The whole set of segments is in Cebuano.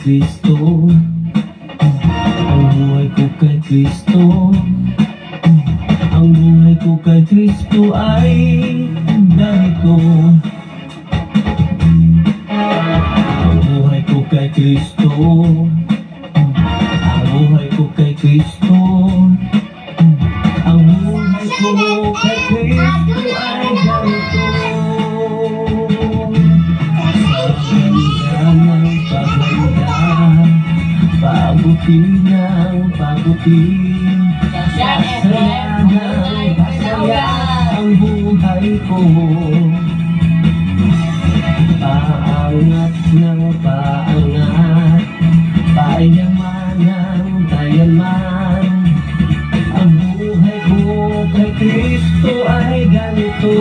Kristo. Ang buhay ko kay Kristo. Ang buhay ko kay Kristo ay ganito. Ang buhay ko kay Kristo. Ang buhay ko kay Kristo. Ang buhay ko kay Kristo ay ganito. Paganda ng paganda, pabuti ng pabuti, pasaya ng pasaya ang buhay ko. Paangat ng paangat, payaman ng payaman. Ang buhay ko kay Kristo ay ganito.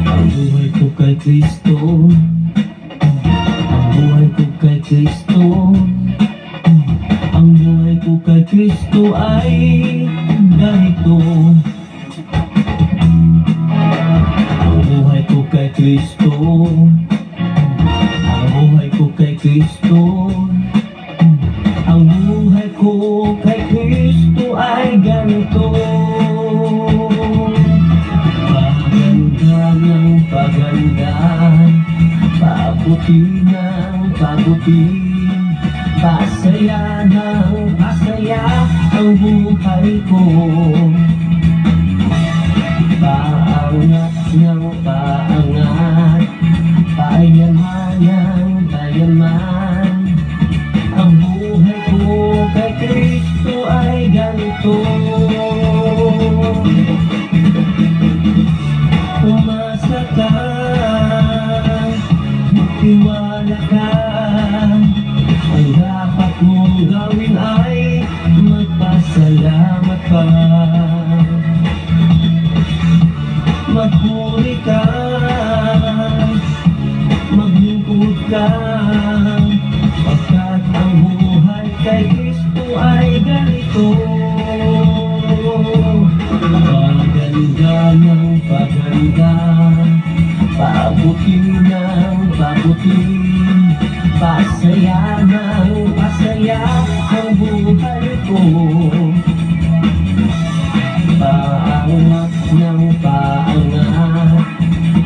Ang buhay ko kay Kristo. Ang buhay ko kay Kristo. Ang buhay ko kay Kristo ay ganito. Ang buhay ko kay Kristo. Ang buhay ko kay Kristo. Ang buhay ko kay Kristo ay ganito. Paganda ng paganda, pabuti ng pabuti, pasaya ng pasaya ang buhay ko. Paangat ng paangat, payaman ng payaman. Ang buhay ko kay Kristo ay ganito. Umasa ka, magtiwala ka. Ang dapat mong gawin ay magpasalamat ka. Magpuri ka, maglingkod ka, pagkat ang buhay kay Kristo ay ganito. Paganda ng paganda, pabuti ng pabuti, pasaya ng pasaya ang buhay ko. Paangat ng paangat,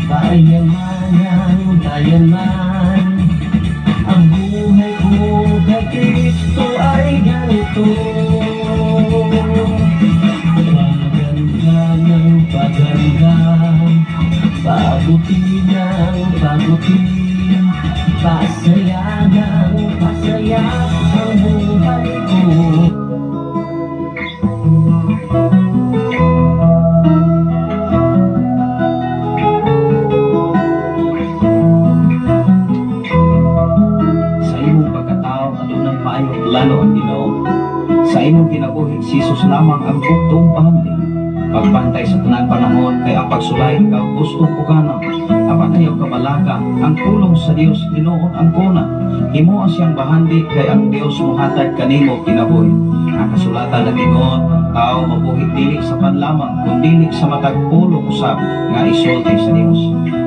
payaman ng payaman. Ang buhay ko kay Kristo ay ganito. Paganda ng paganda, pabuti ng pabuti, pasaya ng pasaya ang buhay ko. Sa imong pagkatao adunay maayong plano ang Ginoo. Sa imong kinabuhi si Jesus lamang ang buktong bahandi. Pagbantay sa tanang panahon kay ang pagsulay ikaw gustong pugana. Apan ayaw kabalaka ang pulong sa Dios hinuon ang kuna. Himoa siyang bahandi kay ang Dios mohatag kanimo kinabuhi. Ang kasulatan nagingon ang tao mabuhi dili sa panlamang kun dili sa matag pulong usab nga isulti sa Dios.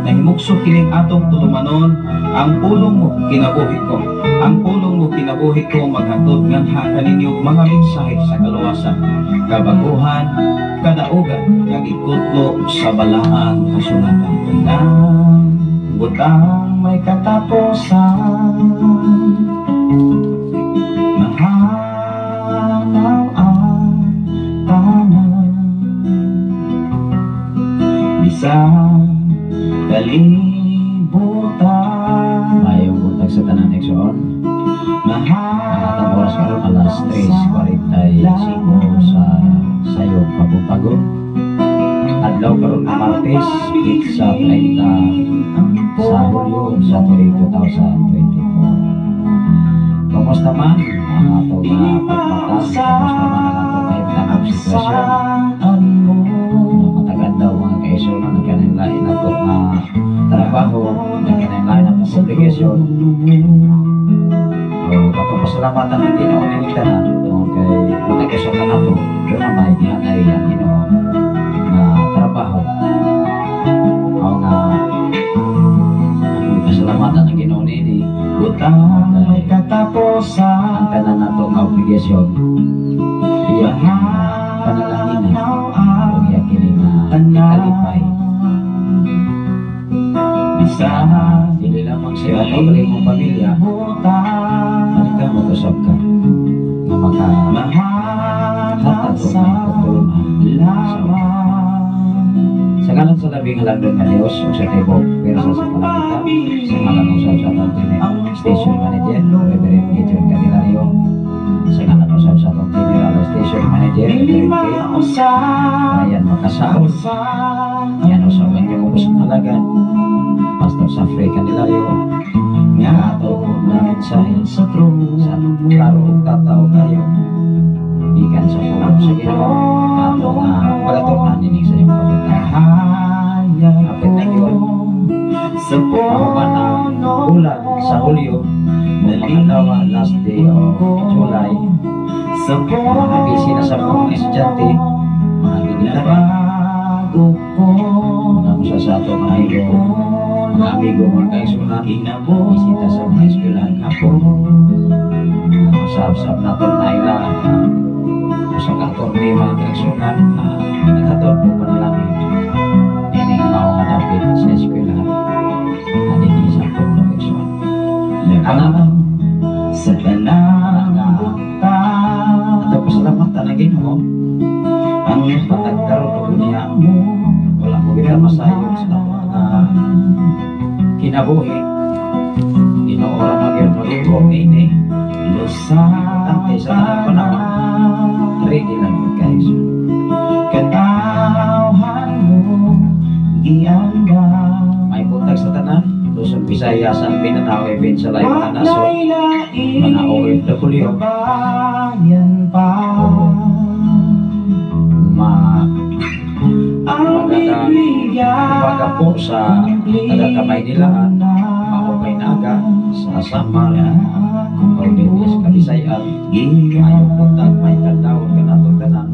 Nahimukso kining atong tulumanon, ang pulong mo kinabuhi ko. Ang pulong mo kinabuhi ko maghatod nganha kaninyo mga mensahe sa kaluwasan, kabaguhan, kadaugan, kag ikutlo sa balaang kasulatan. Tanang butang may katapusan, mahanaw ang tanan, bisan kalibutan. Mayong buntag sa tanan, Exxon. Ang atong oras karon alas 3:45 sa sayong kabuntagon. Adlaw karon Martes, petsa 30 sa Hulyo sa tuig 2024. Kumusta man ang atong mga pagmata? Kumusta man ang atong kahimtang og sitwasyon? Matagad daw mga kaisyon, nagkanang-lain ato nga trabaho, nagkanang-lain atong obligasyon. O, katong pasalamatan ng Ginoo nining tanan, tungod kay matag usa ka nato, doon na may gihanay ang Ginoo nga trabaho. O nga, akong pasalamatan ang Ginoo. kongregasyon, iya kini nga panalanginan o iya kini nga ikalipay. Dili lamang sa iyong kaugalingong pamilya, maningkamot usab ka nga makahatag og may pagtulunan sa uban. Sa ngalan sa Labing Halangdon nga Dios ug sa tibuok pwersa sa kalangitan, sa ngalan usab sa atong station manager, Reverend Gideon Candelario, sa ngalan usab sa atong general station manager, Reverend K. Ryan Makasaon, yan usab ang inyong ubos alagad, Pastor Safre Candelario, nga ato na mensahe sa klaro ug tataw kayo gikan sa pulong sa Ginoo, ato nga pagatunan nining sa iyong pagkakaroon. Hapit na yun, pahuman ang bulan sa Hulyo, o makalawa, last day of July, mga busy na sa mga estudyante, mga ginikanan, mga musa sa ato mga amigo, mga amigo, mga kaigsunan, bisita sa mga eskwelahan hapon, usab-sab nato na ila, usa ka attorney, mga kaigsunan, naghatod po panalangin ining mao nga dapit sa eskwelahan adini sa puno, igsoon. Ana Sa tanang ato pasalamatan ang Ginoo ang patag karon og niya wala mo kita masayod sa atong mga kinabuhi. Ginoo ra magyud maghimo niini. Importante sa tanang panahon, ready lang yun guys. Katawhan mo gianda. May buntag sa tanan, Luzon, Visayas, and Mindanao, even sa laing mga nasod, mga OFW, Bayan pa ma ang magandang Biblia. Umaga po sa taga Kamaynilaan, maupay naga sa Samar, o dinhi sa Kabisayan, mayong buntag, may kadlawon kanatong tanan,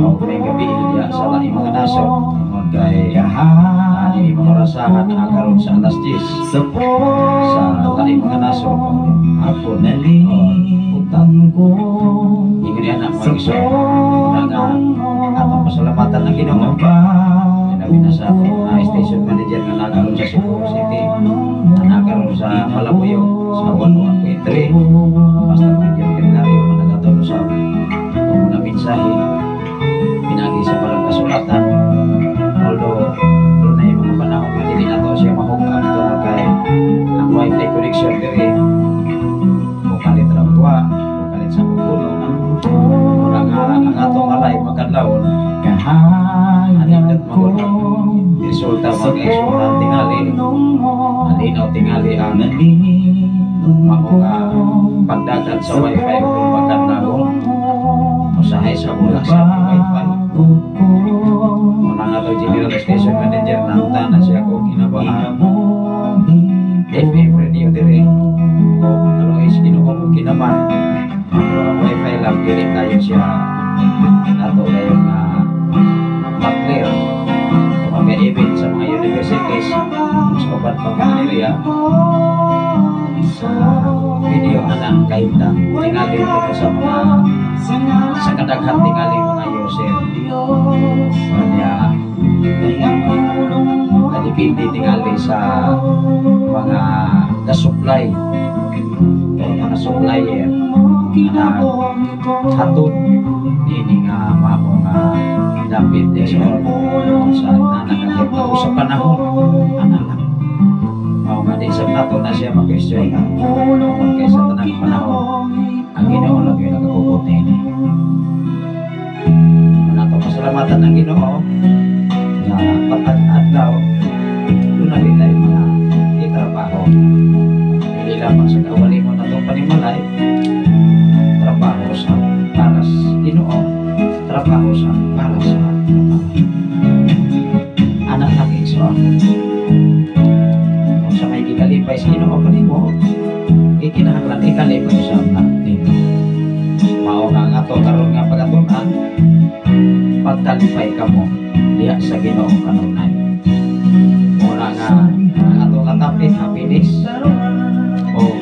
o may gabi diya sa laing mga nasod, tungod kay dinhi mga orasahan na karon sa alas 10 sa sa laing mga nasod, hapon, o buntag. Nalitan ko Ingon niya na sa mga igsoon, nga atong pasalamatan ng Ginoo. Sinabi na sa atong station manager nga nakaroon sa Cebu City, na nakaroon sa Malabuyo, sa 101.3, Pastor Gideon Candelario, nga nagatod sa mga mensahe, pinagi sa palang kasulatan. Although, doon na yung mga panahon nga dili nato siya ma-hook up tungod kay ang wifi connection diri, o kalit ra kuha, o kalit sa kuno. Mura nga ang atong alay makadlawon, Kahayag anindot ko magod ang resulta, mga igsoon. Tingali, alinaw tingali ang mao nga pagdagan sa wifi kung makadlawon. Usahay sa wala sa wifi. Muna nga to general station manager nangutana siya kung kinabahan FM radio dire o kalau is Ginoo kung kinaman. Pero ang wifi lang dili tayo siya ato ngayon nga ma-clear kung mga event sa mga universities sa uban pa mga area sa video anang kahimtang tingali ko sa mga sa kadaghan tingali mga user. Kanya kadepende tingali sa mga ka-supply o mga supplier nga hatod ini nga mao nga dapit, igsoon, sa nanakakita sa panahon ana lang mao nga di sa nato na siya ma-question tungod kay sa tanang panahon ang Ginoo lang yung nagakukot niini. Nato pasalamatan ng Ginoo nga patag adlaw doon na tayo mga itrabaho, dili lamang sa kaugalingon natong panimalay, trabaho sa para sa Ginoo, trabaho sa para sa katawhan. Anak lang, igsoon, kung sa may gikalipay sa Ginoo kanimo, gikinahanglan ikalipay sa nimo. Mao nga ang ato karon nga pagatunan, pagkalipay kamo diha sa Ginoo kanunay. Muna nga ang ato nga topic, happiness o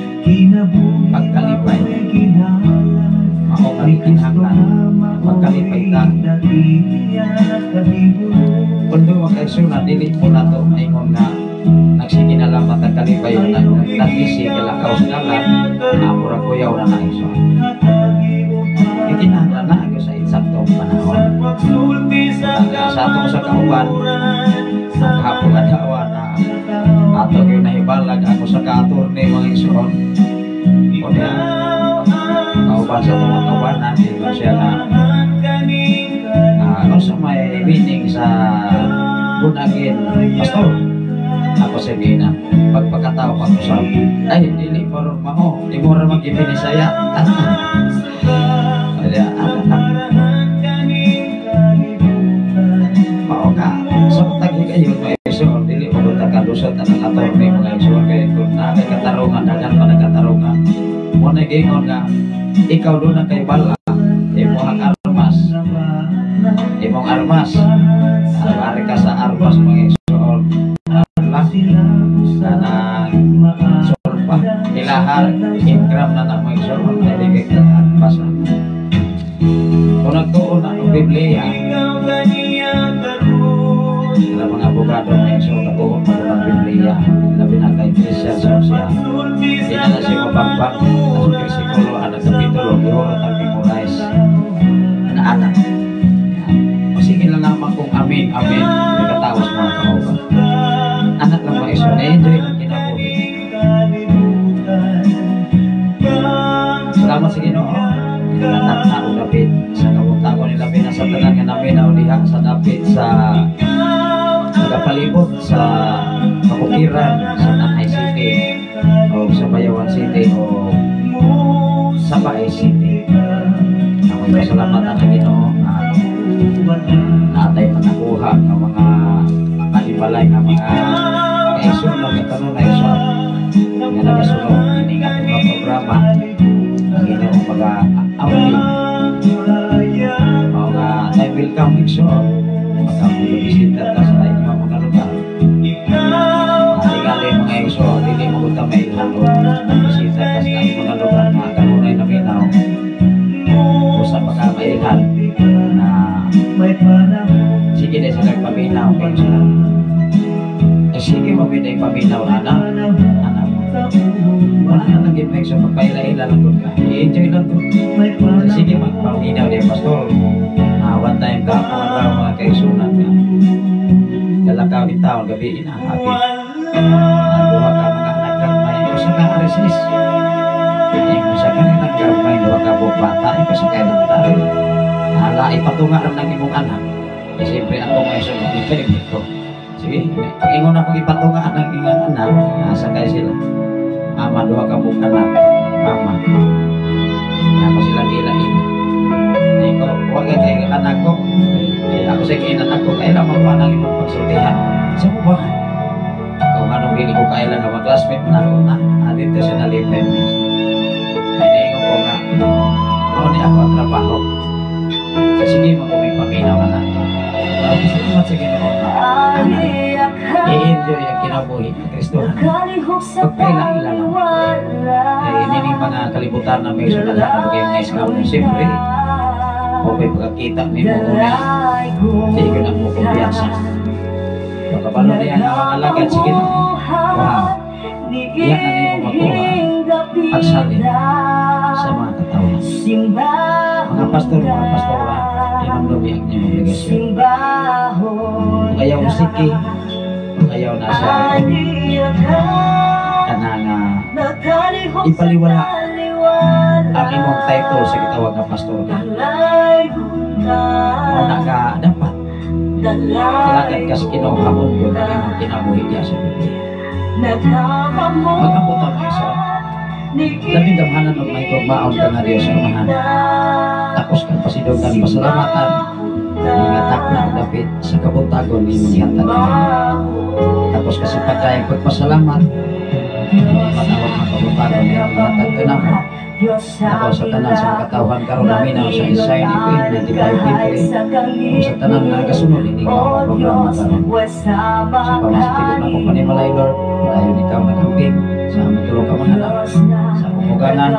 pagkalipay. Although mga kaigsuonan, dili po nato maingon nga nagsige na lang matag kalipay na nagisi kalakaw sa dalan na mura kuyaw na naigsoon. Ikinahanglan na ako sa insaktong panahon. Sa atong sa kauban, hapon adlaw na ato gyud nahibalag ako sa ka-attorney, mga igsoon. Unya, kauban sa atong mga kaubanan, ingon siya nga ano sa may meaning sa born again, pastor? Ako sa gina, pagpakatao pa ko sa, ay, dili mo ron mao, di mo ron mag-ibinisaya. Kaya, ano lang. Mao ka, sa matag higayon, mga igsoon, dili mo ta kalusot ang attorney, mga igsoon, kay kung naa kay katarungan, daghan pa na katarungan. Mo na gingon nga, ikaw doon ang kay bala, imong armas, imong armas, ari ka sa armas, mga igsoon, ala, kanang solpa, ilahar, ingram na na, mga igsoon, ay di kay armas. Kung nagtuon na ang Biblia, sila mga abogado, mga igsoon, nagtuon pa ang Biblia, labi na kay Christian siya. Di na na siya mabagbag sa versikulo at kapitulo, gihurot ang memorize. Ana-ana. O sige lang lamang kung amen, amen, may katawas, mga kauban. Anak lang, mga igsoon, na-enjoy lang kinabuhi. Salamat sa Ginoo. Anak na og dapit sa kabuntagon ni labi na sa tanan nga naminaw diha sa dapit sa nagapalibot sa kabukiran sa Tanay City o sa Bayawan City o sa Baay City. Ako pasalamat ang Ginoo natay panakuha ng mga panibalay nga mga kaigsoon nga kanunay sa nga nagasunod ini nga mga programa ang Ginoo mga amping o nga time will come, igsoon, baka bisita ta sa inyong mga lugar. Tingali, mga igsoon, dili mo ta may bisita ta sa inyong mga lugar nga kanunay naminaw usa pa ka mailhan na sige na sila paminaw kayo sila. Eh, sige maminay paminaw ana ana wala na lang gid sa pagpaila-ila lang gud ka, i-enjoy lang gud. Sige magpaminaw di pastor. One time ka po nga mga kaigsuonan nga kalakaw in town gabi ina happy. Duha ka mga anak gagmay usa ka arisis usa ka rin ang gagmay duha ka buok bata ipasakay lang dari hala ipatunga ram ng imong anak. Eh, siyempre ako may sunod defend ko. Sige, pag ingon ako ipatunga ang imong anak, nasa kay sila. Mama, duha ka buok anak. Mama. Ako sila gila ina. Iko, wag kay anak ko. Eh, ako sa anak ko, kailan mo pa nang imong pagsultihan? Sa mo ba? Kung anong dili ko kailan nga mga-classmate na ako na, dito sa nalipin. Ay, ko nga, mao ni ako ang trabaho. Sa sige mo kung may paminaw ka na. Salamat sa Ginoo. I-enjoy ang kinabuhi ng Kristohan. Pagpaila-ila lang. Eh, ini mga kalibutan na may sunod na kayo mga scam. Siyempre, okay pagkakita ni mo niya, di ko na mo kumpiyansa. Pagkabalo niya nga mga alagad sa Ginoo. Wow. Iyan na nimo makuha pagsalin sa mga katawhan. Mga pastor, mga pastora, inumdumi ang inyong obligasyon. Kung ayaw siki, kung ayaw na siya, kanang ipaliwala ang imong title sa gitawag nga pastor ka. Muna ka dapat kailangan ka sa Ginoo hamon yun ang imong kinabuhi diya sa Biblia. Mag-ambot ang mga isa. Labing gamhanan og may gugmaon ka nga Dios Amahan. Tapos kang pasidunggan pasalamatan nga na og dapit sa kabuntagon ni gihatag. Tapos kasi pagkayang pagpasalamat matawag ang kabuntagon ni gihatag kanamo. Ako sa tanan sa mga katawhan karon naminaw sa Insign FM 95.3 ug sa tanan nga kasunod ini nga mga programa karon. Sa pamasa tibok na akong panimalay, Lord, padayon ikaw nagamping sa among tulo ka mga anak, sa akong Puganan,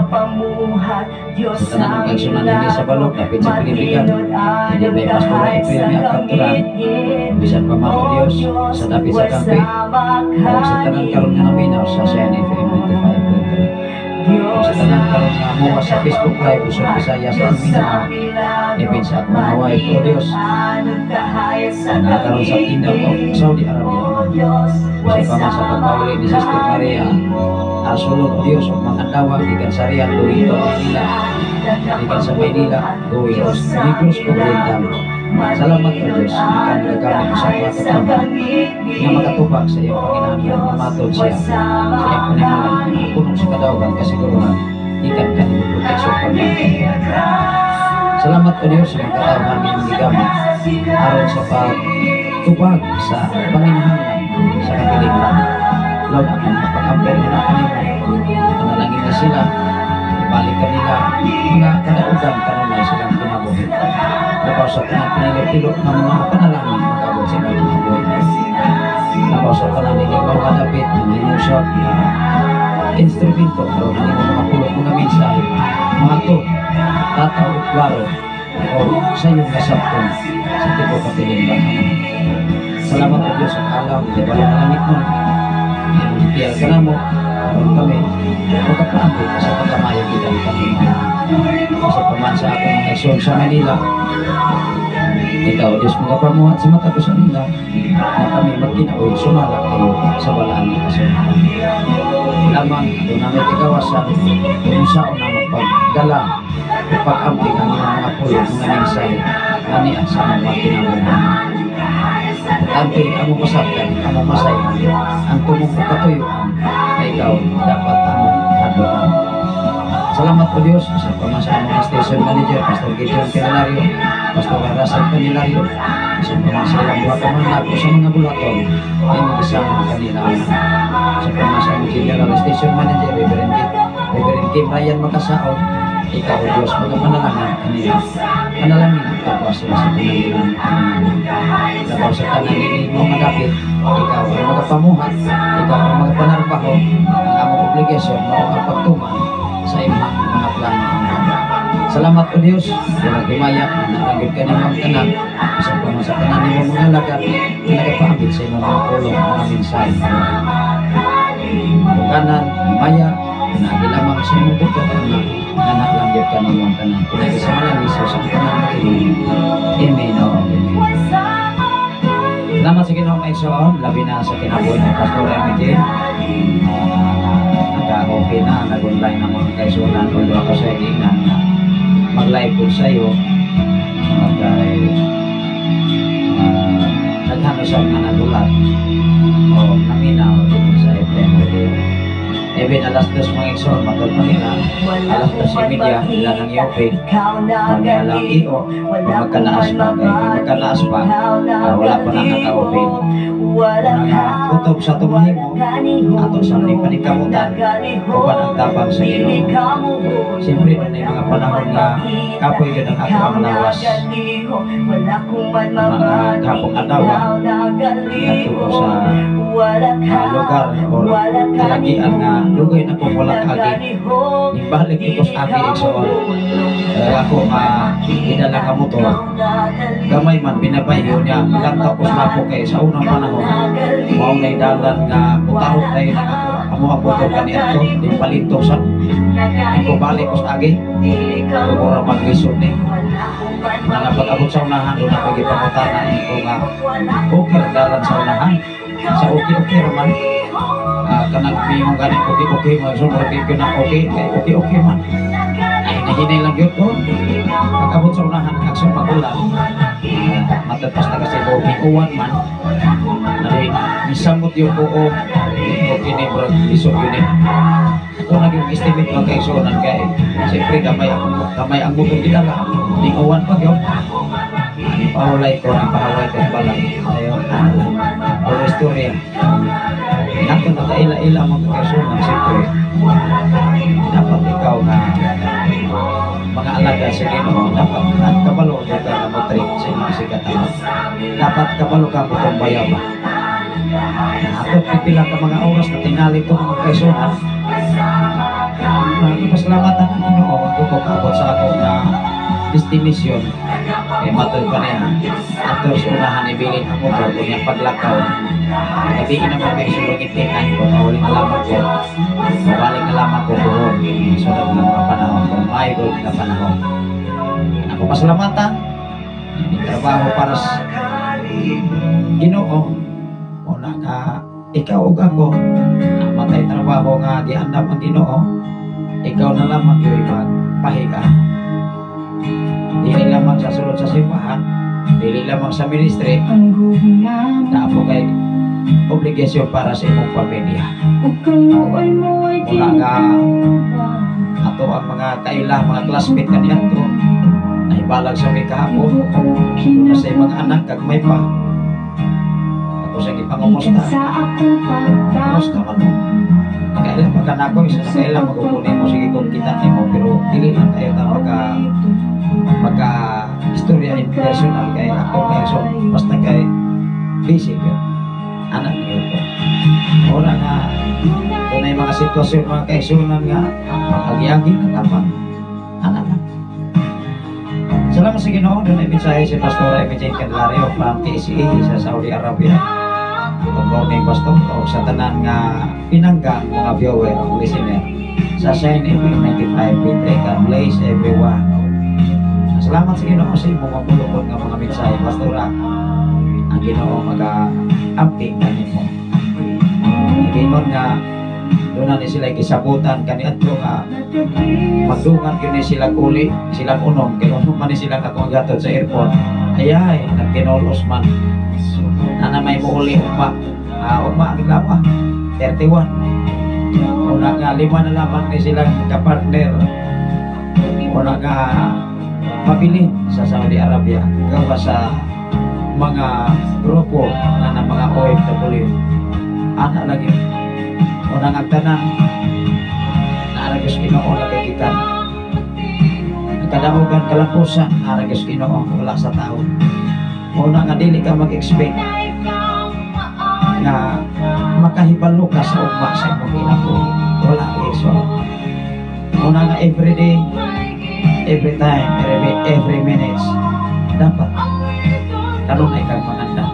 sa tanan ng kaigsunan dinhi sa balok, dapit sa Pilipigan, hindi may Pastora Ephraim Kapturan, bisan pa man, O Diyos, sa dapit sa kampi, o sa tanan karon nga naminaw sa CNFM 95.3. O sa tanan karon nga muwa sa Facebook Live, Luzon, Visayas, at Mindanao, ipin sa akong mga wife, O Diyos, na karon sa Kingdom of Saudi Arabia. Sa pa man sa pagpauli ni Sister Maria Arsolon, O Diyos, ug mga andawa, gikan sa Riyadh, going to Manila, gikan sa Maynila, going to Negros Oriental. Salamat, O Diyos, ikaw nagagamit sa mga katawhan nga makatubag sa iyong panginahanglan, nga matod siya sa iyong panimalay, nga puno sa kadaugan, kasiguruhan, gikan kanimo proteksyon, pagbantay. Salamat, O Diyos, sa mga katawhan nga imong gigamit aron sa pagtubag sa panginahanglan sa katilingban. Lord, akong pag-ampo na kanimo, panalangin na sila, ibalik kanila mga kadaugan kanunay silang kinabuhi. Labaw sa tanan pinilo-pilo ng mga panalangin makabot sila kinabuhi. Labaw sa tanan ini mga dapit ng himusok na instrumento aron ang imong mga pulong, mga mensahe mga to tataw klaro o sa inyong kasabton sa tibuok katilingban. Salamat, O Diyos, sa kalaw, di ba lang langit mo. Ipiyal ka na mo, aron kami makapaambit sa pagkamayo kita kami. Sa paman sa akong mga igsoon sa Manila, ikaw, Diyos, magapamuhat sa mata ko sa nila na kami magkinaoy sumala kayo sa balaan nga kasulatan. Lamang, doon namin kagawasan kung saan na magpaggala o pag-amping ang iyong mga pulong, mga mensahe, ani sa among mga kinabuhi. Ante, among masabtan, among masayran, ang tumong katuyuan na ikaw dapat among hadlokan. Salamat, O Diyos, sa pamasa among station manager, Pastor Gideon Candelario, Pastor Russell Candelario, sa pamasa ilang buha ka mga sa mga bulaton, ay mag-isang kanila. Sa pamasa among general station manager, Reverend Kim Ryan Makasaon, ikaw, O Diyos, mga panalangin kanila. Panalangin ang kapwa sila sa panalangin. Labaw sa tanan ini mo madapit, ikaw ang magapamuhat, ikaw ang magapanarbaho, ang among obligasyon mao ang pagtuman sa imong mga plano. Salamat, O Diyos, sa himaya na naranggod ka nimong tanan, bisan pa man sa tanan nimo mga alagad na nagapaambit sa imong mga pulong, mga mensahe. Kanan, himaya, pinaagi lamang sa imong butot nga anak lang gyud ka nimong tanan. Pinaagi sa ngalan ni Jesus ang tanan makinig. Amen. O amen. Salamat sa Ginoo, mga igsoon, labi na sa kinabuhi ni Pastor MJ. Naka-okay na, nag-online na mga kaigsuonan. Although ako sa giingnan na mag-live po sa iyo, kay daghan sa nga nagulat o naminaw dito sa FM radio. Even 2:00, mga igsoon, matod pa nila, 2:30 ila nang i-open, mga lang iyo, kung magkalaas pa, kay kung magkalaas pa, wala pa na naka-open. Nga kutob sa tumahimo, ato sa ni panikamutan, uban ang tabang sa Ginoo. Siyempre, doon mga panahon nga kapoy yun ang ato ang lawas. Mga gapong adlaw, ngadto ko sa lugar or kalagian nga dugay na kong wala kaagi. Ibalik ko sa agi, igsoon. Ako idala ka motor. Gamay man binabayo niya, lantaw ko sa lapo kay sa unang panahon. Mao na dalan nga mutarok tayo ng ako. Amo ang motor kaniadto, di palinto sa. Di ko balik ko sa agi. Mura maglisod ni. Nga pag-abot sa unahan, doon ako gipangutana ko nga okay ra dalan sa unahan. Sa okay-okay raman. Kanang mingong ganin okay-okay, mga so mura na okay, kay okay-okay man. Ay, nahinay lang yun ko. Pag-abot sa unahan, akson magulan. Matagpas na kasi ko, uwan man. Dahil, misamot yung buo, okay ni bro, lisod yun eh. Ako naging estimate mga kaigsuonan kay, siyempre gamay, ako, gamay ang motor gidala. Ning uwan pa yun. Pahulay ko, pahaway ko balay. Ayo, ano lang. Puro istorya. Nato na kaila-ila mga kaigsuonan, siyempre. Dapat ikaw nga mga alaga sa Ginoo, dapat at kabalo ka nga mo-treat sa imong isigkatawo. Dapat kabalo ka mo tumbaya ba. Ato pipila ka mga oras na tingali ko, mga kaigsuonan. Pasalamatan ang Ginoo kung ko kaabot sa ako na destination. Kay matod pa niya, ato sa unahan ibilin ang motor kung niyang paglakaw. Gabi naman may sulong itikan ko, pauli na lamang ko. Pabalik na lamang ko buhon. Sunod ng mga panahon, kung ay good na panahon. Ako pasalamatan, ini trabaho para sa Ginoo. Una nga ikaw ug ako namatay trabaho nga giandam ang Ginoo, ikaw na lamang yo'y magpahiga. Dili lamang sa sulod sa simbahan, dili lamang sa ministry, naa po kay obligasyon para sa imong pamilya. Wala nga ato ang mga kaila, mga classmate kaniadto nahibalag sa may kahapon na sa mga anak kag may pa ato sa gipangumusta, "Kumusta man mo?" Nakaila pa kanako isa, nakaila magukunin mo, sige kung kita nimo, pero dili lang kayo ta maka maka istorya in personal kay ako kay, so basta kay busy ka anak niyo ko. Wala nga kung may mga sitwasyon, mga kaisunan, nga mag-agi na lamang anak lang. Salamat sa Ginoo, doon ay mensahe si Pastor Amy Jane Candelario from KCA sa Saudi Arabia. Good morning, Pastor, o sa tanan nga pinanggang mga viewer o listener sa Shine FM 95.3. God bless everyone. Salamat sa Ginoo sa imong mapulukon nga mga mensahe, Pastora. Ang Ginoo maga-amping kanimo. Gingon nga doon na ni sila gisabutan kaniadto nga magdungan gyud ni sila uli silang unom, kay unom man ni sila akong gatod sa airport. Ayay, nagtinolos man na may muuli ugma, ugma ang lawa 31. Una nga lima na lamang ni silang kapartner. Una nga pabilin sa Saudi Arabia gawa sa mga grupo na ng mga OFW ana lagi. Una nga tanan naaragos Ginoo nagagikan ang kadaugan, kalampusan, aragos Ginoo, wala sa tao. Una nga dili ka mag-expect nga makahibalo ka sa ugma sa imong kinabuhi. Wala so. Una nga every day, every time, every minutes, dapat kanunay kang manganda.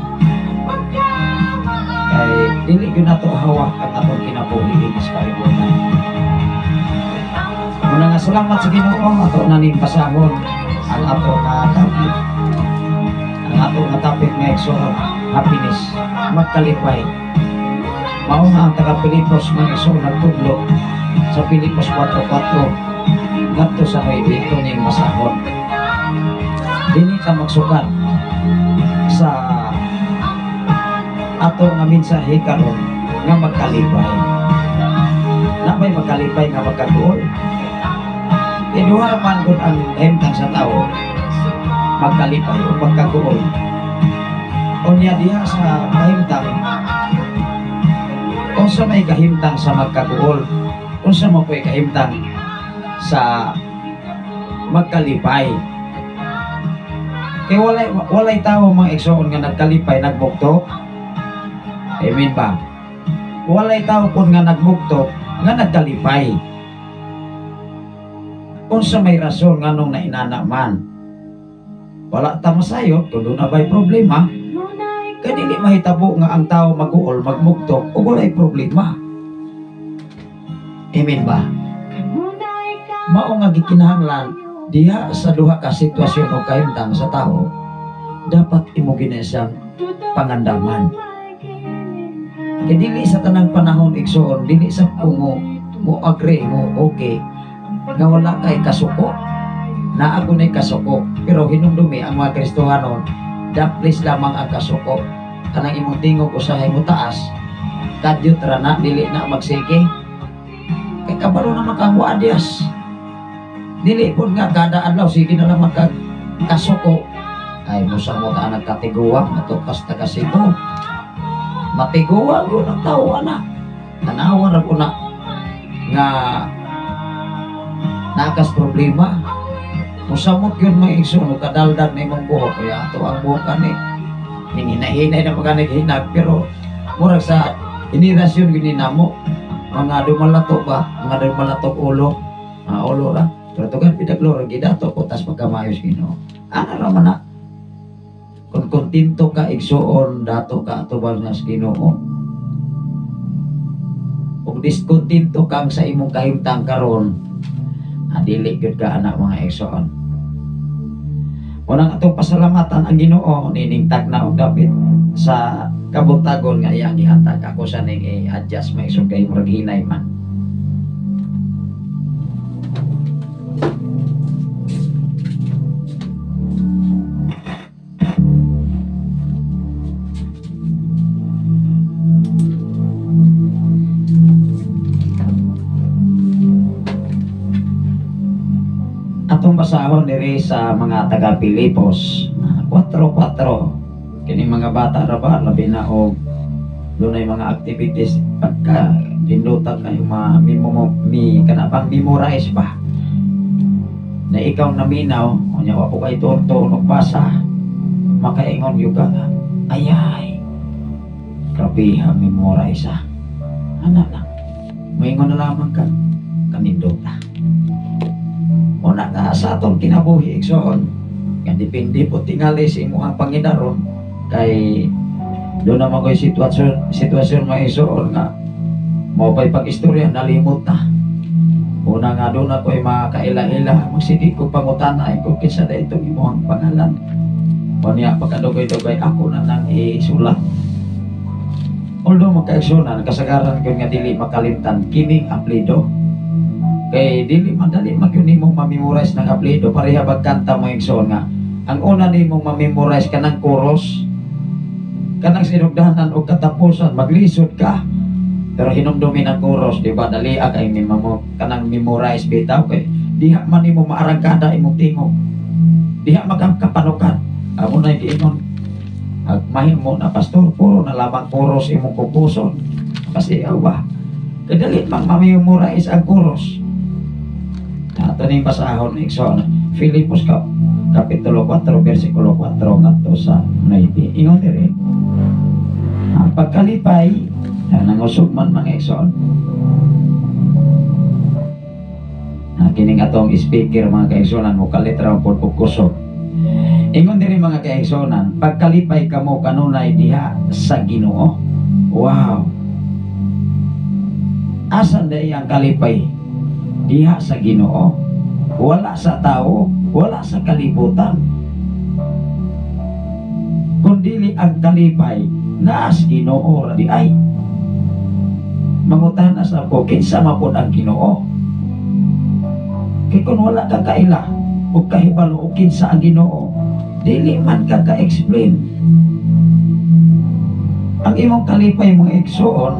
Kay dili gyud nato hawak ang atong kinabuhi dinhi sa kalibutan. Una nga salamat sa Ginoo, ato na ning basahon ang ato nga topic. Ang ato nga topic nga igsoon, happiness, magkalipay. Mao nga ang taga Pilipos, mga igsoon, nagtudlo sa Pilipos 4:4 ngadto sa 9, ato ning basahon. Dili ka magsukat sa ato nga mensahe karon nga magkalipay. Napay magkalipay nga magkaduol. Kay duha man gud ang kahimtang sa tao, magkalipay o magkaguol. Unya diha sa kahimtang, unsa may kahimtang sa magkaguol? Unsa mo po'y kahimtang sa magkalipay? Kay walay tao, mga igsoon, nga nagkalipay nagmugto. Amen ba? Walay tao pud nga nagmugto nga nagkalipay. Unsa may rason nganong nainana man? Wala ta masayod kung doon na ba'y problema. Kay dili mahitabo nga ang tao maguol, magmugtok ug walay problema. Amen ba? Mao nga gikinahanglan diha sa duha ka sitwasyon o kahimtang sa tao, dapat imo ginesang pangandaman. Kay dili sa tanang panahon, igsoon, dili sa kung mo agree mo okay nga wala kay kasuko. Naa ko na'y kasuko, pero hinumdumi ang mga Kristohanon, daplis lamang ang kasuko. Kanang imong tingog usahay mo taas, kadyot ra na, dili na magsige. Kay kabalo na kang wadyas. Dili pud nga kada adlaw sige na lang magka kasuko. Ay musa mo ta nagkatiguang matukas ta Cebu. Matiguang yun ang tao ana. Tanawa ra ko na nga nakas problema. Musamot yun mga igsoon, kadaldan na imong buhok. Kaya ato ang buhok ani. Ninghinay-hinay na mga naghinag, pero murag sa henerasyon gini namo, mga dumalato ba, mga dumalatok ulo. Maulo ra. Pero tugan pinagloro gidato ko tas pagkamayo sa Ginoo. Ana ra man na. Kung kontento ka igsuon dato ka atubang nga sa Ginoo. Kung diskontento kang sa imong kahimtang karon, dili gyud ka anak mga igsuon. Unang atong pasalamatan ang Ginoo nining tagna og dapit sa kabuntagon nga iyang gihatag. Ako sa ning i-adjust mga igsoon kay murag hinay man. Atong basahon diri sa mga taga Pilipos 4:4. Kini mga bata ra ba labi na og dunay mga activities pagka dindutan kayo kana pang memorize ba na ikaw naminaw unya wa po kay tuon og basa makaingon gyud ka nga ayay grabe ha memorize ha ana lang moingon na lamang ka kanindota. Una nga sa atong kinabuhi igsoon nga depende po tingali sa imong pangidaron kay doon naman ko'y sitwasyon mga igsoon nga mao pa'y pag-istorya nalimot na. Una nga doon ako'y makaila-ila magsige ko pangutana ay kung kinsa na itong imong pangalan. Unya pagkadugay-dugay ako na nang isulat. Although magkaigsunan kasagaran ko nga dili makalimtan kining apelyido. Kay dili madali magyud nimong ma-memorize ng apelyido pareha bag kanta mo igsoon nga ang una nimong ma-memorize kanang chorus kanang sinugdanan og katapusan maglisod ka pero hinumdumin ang chorus di ba dali kay kanang memorize bitaw kay diha man nimo maarangkada imong tingog diha magkapanukan amo na giingon ag mahimo na pastor puro na lamang chorus imong kupuson kasi awa kay dali mang ma-memorize ang chorus. Ato ning basahon igsoon Filipos kapitulo 4 bersikulo 4 ngadto sa 9. Ingon diri ang pagkalipay nangusog man mga igsoon. Kining atong speaker mga kaigsunan mo kalit ra pod og kusog. Ingon diri mga kaigsunan, pagkalipay kamo kanunay diha sa Ginoo. Wow. Asan day ang kalipay? Diha sa Ginoo. Wala sa tao, wala sa kalibutan. Kundili ang kalipay naas Ginoo ra di ay. Mangutana sa ko kinsa man pod ang Ginoo? Kay kun wala ka kaila o kahibalo o kinsa ang Ginoo, dili man ka ka-explain. Ang imong kalipay mga igsoon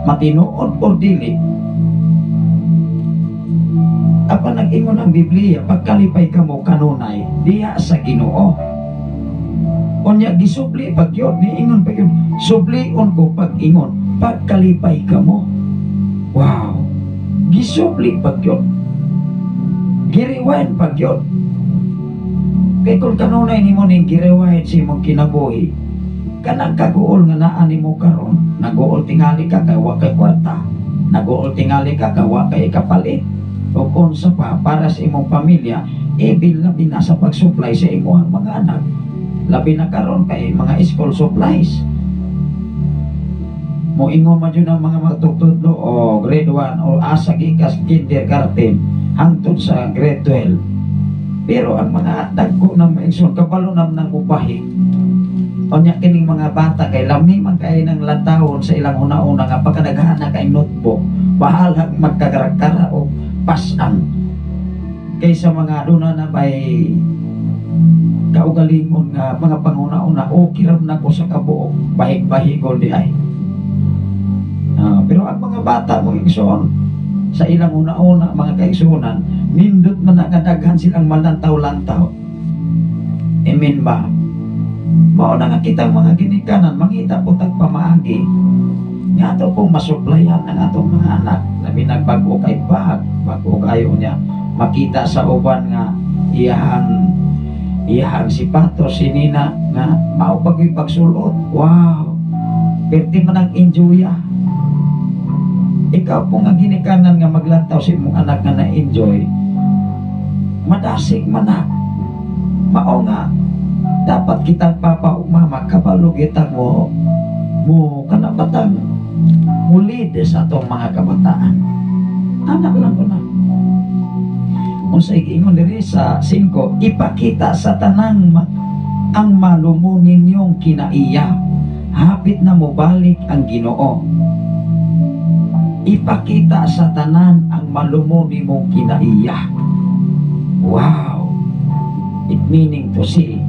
matinuod or dili. Apan nag-ingon ang Biblia, pagkalipay kamo kanunay diha sa Ginoo. Unya gisubli pag yun, niingon pa yun, sublion ko pag-ingon, pagkalipay kamo. Wow, gisubli pag yun, giriwain pag yun. Kay kung kanunay nimo ning giriwain sa imong kinabuhi, kanang kaguol nga naa nimo karon, naguol tingali ka kay wa kay kwarta, naguol tingali ka kay wa kay kapalit, o unsa pa para sa imong pamilya, ibil labi na sa pag-supply sa imong mga anak, labi na karon kay mga school supplies. Moingon man jud ang mga magtutudlo o grade 1 o asa gikas kindergarten hangtod sa grade 12. Pero ang mga dagko ng mga igsoon kabalo nam nang upahi. Unya kining mga bata kay lami man kay nang lantawon sa ilang una-una nga pagkadaghan na kay notebook, bahalag magkagarakara o pasan kaysa mga duna na bay kaugalingon nga mga panguna-una okay ra na ko sa kabuok bahig-bahigol di ay. Pero ang mga bata mga igsoon sa ilang una-una mga kaigsuonan nindot man na kadaghan silang malantaw-lantaw. Amen ba? Mao na nga kitang mga ginikanan mangita po tag pamaagi nga ato pong masuplayan ang atong mga anak labi nagbago kay bag bago kayo niya makita sa uban nga iyahang sipato sinina nga mao pag pagsulot. Wow, perti man ang enjoy. Ikaw po nga ginikanan nga maglantaw sa imong anak nga na-enjoy, madasig man na. Mao nga dapat kitang papa ug mama kabalo kitang mo mo kanabatang mulid sa atong mga kabataan. Anak lang ko na. Unsay giingon diri sa 5, ipakita sa tanang ang malumo ninyong kinaiya. Hapit na mobalik ang Ginoo. Ipakita sa tanan ang malumo nimong kinaiya. Wow! It meaning to say,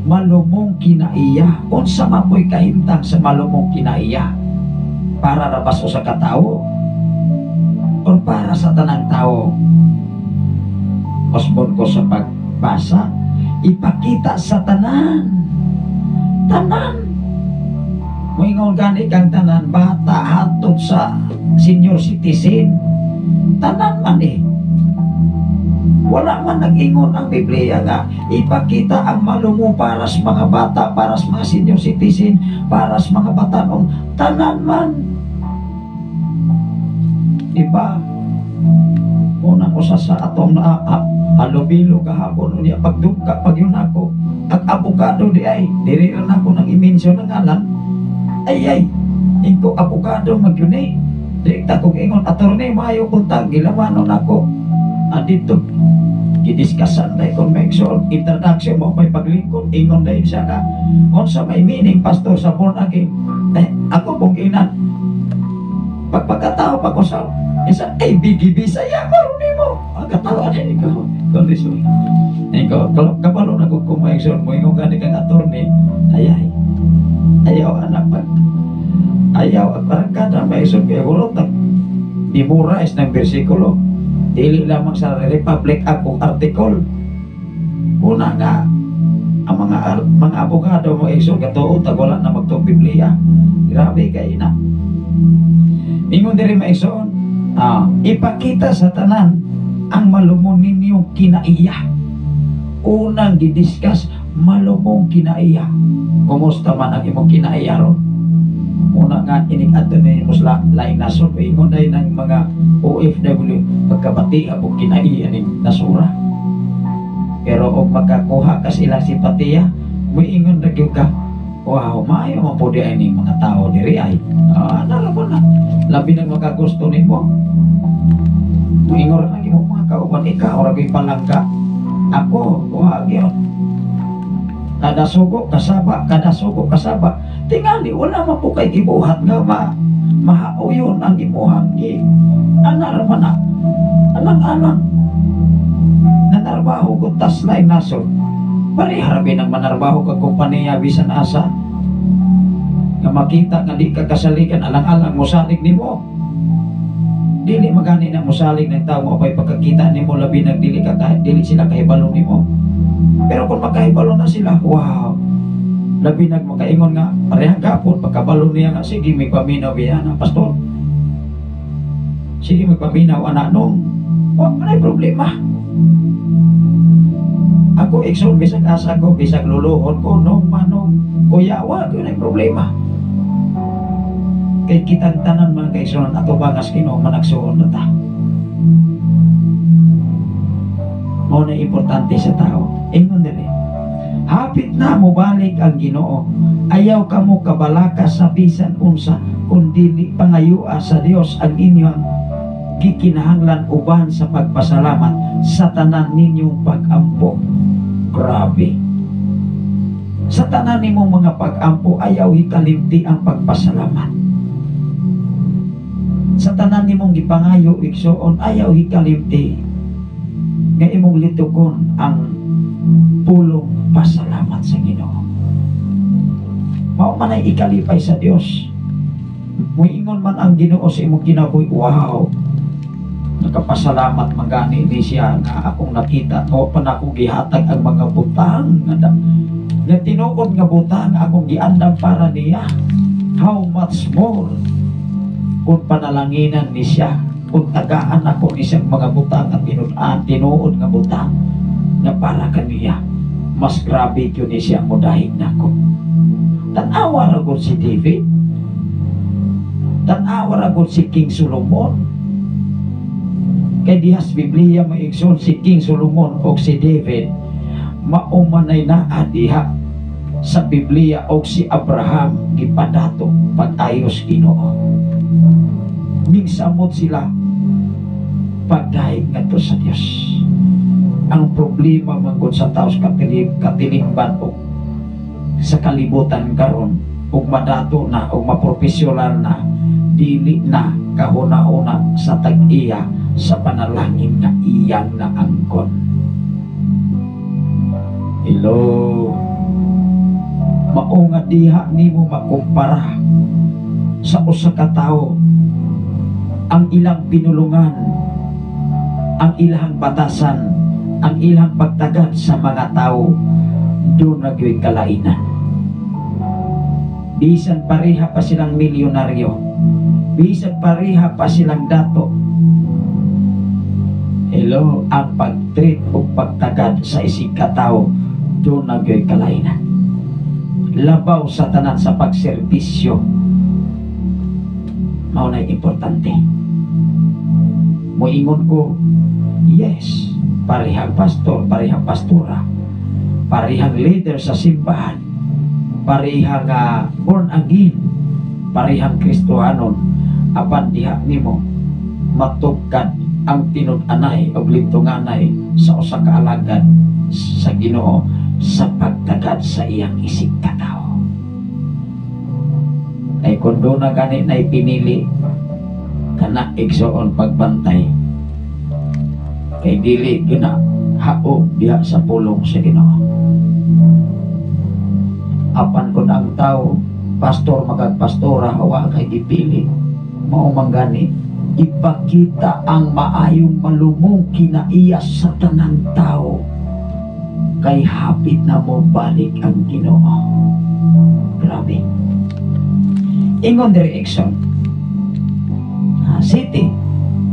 malumong kinaiya. Unsa man mo'y kahimtang sa malumong kinaiya? Para ra ba sa katao? Or para sa tanang tao? Osbon ko sa pagbasa, ipakita sa tanan. Tanan. Moingon gani kang tanan, bata hantod sa senior citizen. Tanan man eh. Wala man nag-ingon ang Biblia nga ipakita ang malumo para sa mga bata, para sa mga senior citizen, para sa mga batanong. Tanan man. Diba? Unang usa sa atong na halubilo kahapon unya pagduka pag yun ako at abogado di ay diri ra nako nang i-mention ang ngalan, ay ay inko abogado magyun eh, di ta kog ingon attorney, maayo kuntag gilamanon nako dito gidiskusan dahil kung may introduction mo may paglingkod. Ingon dahil siya nga, unsa may meaning, pastor, sa born again? Eh, ako pong inan pagpagkatao pag usap isa ay bigi Bisaya karon nimo ang katawa na ikaw kondisyon ikaw kabalo na ko kung may mo ingon gani kang attorney, ay ay ayaw anak pag ayaw at barangkada may isod kay hurot nag memorize ng bersikulo, dili lamang sa Republic Act o article. Una nga ang mga abogado mo isod katuo tag wala na magtuong Biblia. Grabe kay na. Ingon diri, maigsoon, ipakita sa tanan ang malumon ninyong kinaiya. Unang gidiscuss, malumong kinaiya. Kumusta man ang imong kinaiya ron? Una nga inig adto ni musla laing nasod, ingon day ng mga OFW, pagkabati ako kinaiya ning nasura. Pero og makakuha ka sila simpatiya, muingon ra gyud ka, "Wow, maayo man po di ay ning mga tao diri ay." Nara mo na. Labi nang makagusto nimo. Muingon ra imong mga kauban, ikaw ra gyud palangka. Ako, wa gyud. Kada sugo, kasaba, kada sugo, kasaba. Tingali, wala man po kay gibuhat nga mahauyon ang imuhang gi. Ana ra man na. Alang-alang. Nanarbaho ko tas laing nasod. Pareha ra ng manarbaho ka kompanya bisan asa. Nga makita nga di ka kasaligan, alang-alang mosalig nimo. Dili magani na mosalig ng tao mo pa'y pagkakita nimo, labi nag dili ka kahit dili sila kahibalo nimo. Pero kung makahibalo na sila, wow. Labi nag makaingon nga parehang gapon pagkabalo niya nga sige may paminaw biya na pastor. Sige magpaminaw anak nung. Wa man problema. Ako igsoon, bisag asa ko, bisag luluhon ko, nung manong kuya, wa gyud ay problema. Kay kitang tanan, mga kaigsoon, ato bangas Ginoo managsuon na ta. Mao na importante sa tao. Ingon diri. Hapit na mobalik ang Ginoo. Ayaw kamo kabalaka sa bisan unsa kun dili pangayua sa Dios ang inyong gikinahanglan uban sa pagpasalamat sa tanan ninyong pag-ampo. Grabe. Sa tanan nimong mga pag-ampo, ayaw hikalimti ang pagpasalamat. Sa tanan nimong gipangayo, igsoon, ayaw hikalimti nga imong litukon ang pulong pasalamat sa Ginoo. Mao man ay ikalipay sa Dios. Muingon man ang Ginoo sa imong kinabuhi, wow, nakapasalamat man gani ni siya nga akong nakita o pa na akong gihatag ang mga butang nga tinuod nga butang akong giandam para niya. How much more kung panalanginan ni siya, kung tagaan ako ni siyang mga butang at tinuod nga butang nga para kaniya, mas grabe yun ni siya mo dahig nako. Tanawa ra gud si David. Tan-awa ra gud si King Solomon. Kay diha sa Biblia, mga igsoon, si King Solomon o si David mao manay naa diha sa Biblia, og si Abraham gipadato pag-ayos Ginoo. Mingsamot sila pagdahig ngadto sa Dios. Ang problema man gud sa tao sa katilingban og sa kalibutan karon, ug madato na og maprofesyonal na, dili na kahuna-una sa tag-iya sa panalangin nga iyang naangkon. Hello? Mao nga diha nimo makumpara sa usa ka tawo ang ilang pinulungan, ang ilang batasan, ang ilang pagtagad sa mga tao, duna gyoy kalainan. Bisan pareha pa silang milyonaryo, bisan pareha pa silang dato. Hello, ang pag-treat o pagtagad sa isig katao, duna gyoy kalainan. Labaw sa tanan sa pagserbisyo, mao na importante. Moingon ko, yes, parehang pastor, parehang pastora, parehang leader sa simbahan, parehang born again, parehang Kristohanon, apan diha nimo matugkad ang tinud-anay o lintunganay sa usa ka alagad sa Ginoo sa pagtagad sa iyang isig katao. Ay kung duna gani na ipinili kana, igsoon, pagbantay kay dili gina haog diha sa pulong sa Ginoo. Apan kung ang tao, pastor magagpastora, hawa kay gipili, mao man gani ipakita ang maayong malumong kinaiya sa tanang tao kay hapit na mo balik ang Ginoo. Grabe. Ingon diri, igsoon. City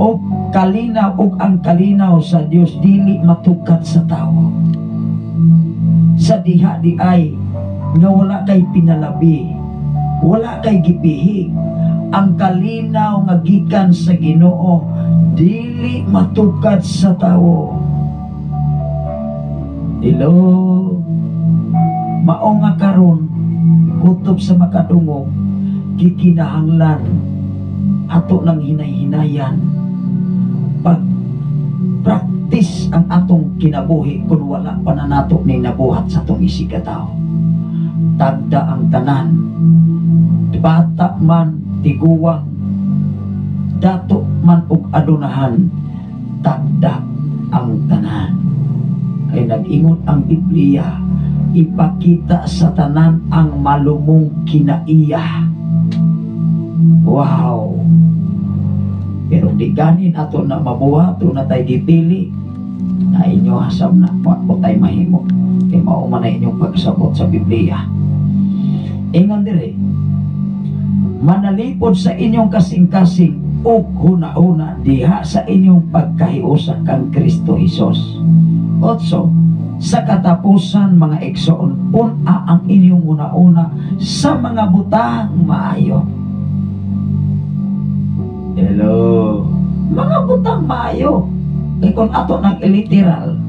o kalinaw, ug ang kalinaw sa Dios dili matukat sa tao. Sa diha di ay nga wala kay pinalabi, wala kay gibihig, ang kalinaw nga gikan sa Ginoo dili matukad sa tao. Hello? Mao nga karon, kutob sa makadungog, gikinahanglan ato ng hinay-hinayan pag practice ang atong kinabuhi kung wala pa na nato ning nabuhat sa atong isig katao. Tagda ang tanan, bata man, tiguwang, dato man ug adunahan, tagda ang tanan. Kay nag-ingon ang Biblia, ipakita sa tanan ang malumong kinaiya. Wow! Pero di ganin ato na mabuhat, na tayo gipili, na inyo hasab na, wa po tayo mahimo. Kay mao man na inyong pagsabot sa Biblia. Ingon dire, manalipod sa inyong kasing-kasing ug huna-huna diha sa inyong pagkahiusa kang Kristo Hesus. Otso, sa katapusan, mga igsoon, pun-a ang inyong huna-huna sa mga butang maayo. Hello? Mga butang maayo. Kay kung ato nang iliteral,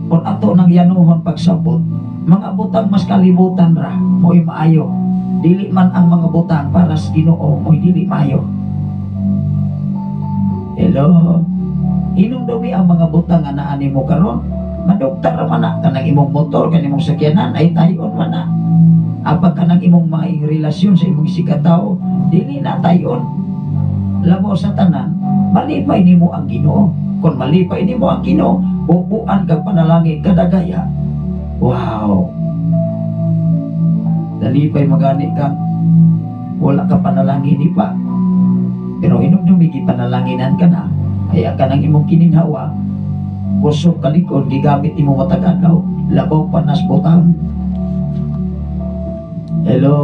kung ato nang yanuhon pagsabot, mga butang mas kalibutan ra, mo'y maayo. Dili man ang mga butang para sa Ginoo mo'y dili maayo. Hello? Hinumdumi ang mga butang nga naa nimo karon. Maduktar man na kanang imong motor, kanang imong sakyanan ay tayon man na. Apag kanang imong mga relasyon sa imong isigkatawo, dili na tayon. Labaw sa tanan, malipay nimo ang Ginoo. Kung malipay nimo ang Ginoo, bubuan kag panalangin kadagaya. Wow. Dalipay magani ka, wala ka panalangin ni pa. Pero hinumdumi gipanalanginan ka na, ay ang kanang imong kininhawa, kusog kalikon, gigamit imo matag adlaw, labaw pa nas butang. Hello?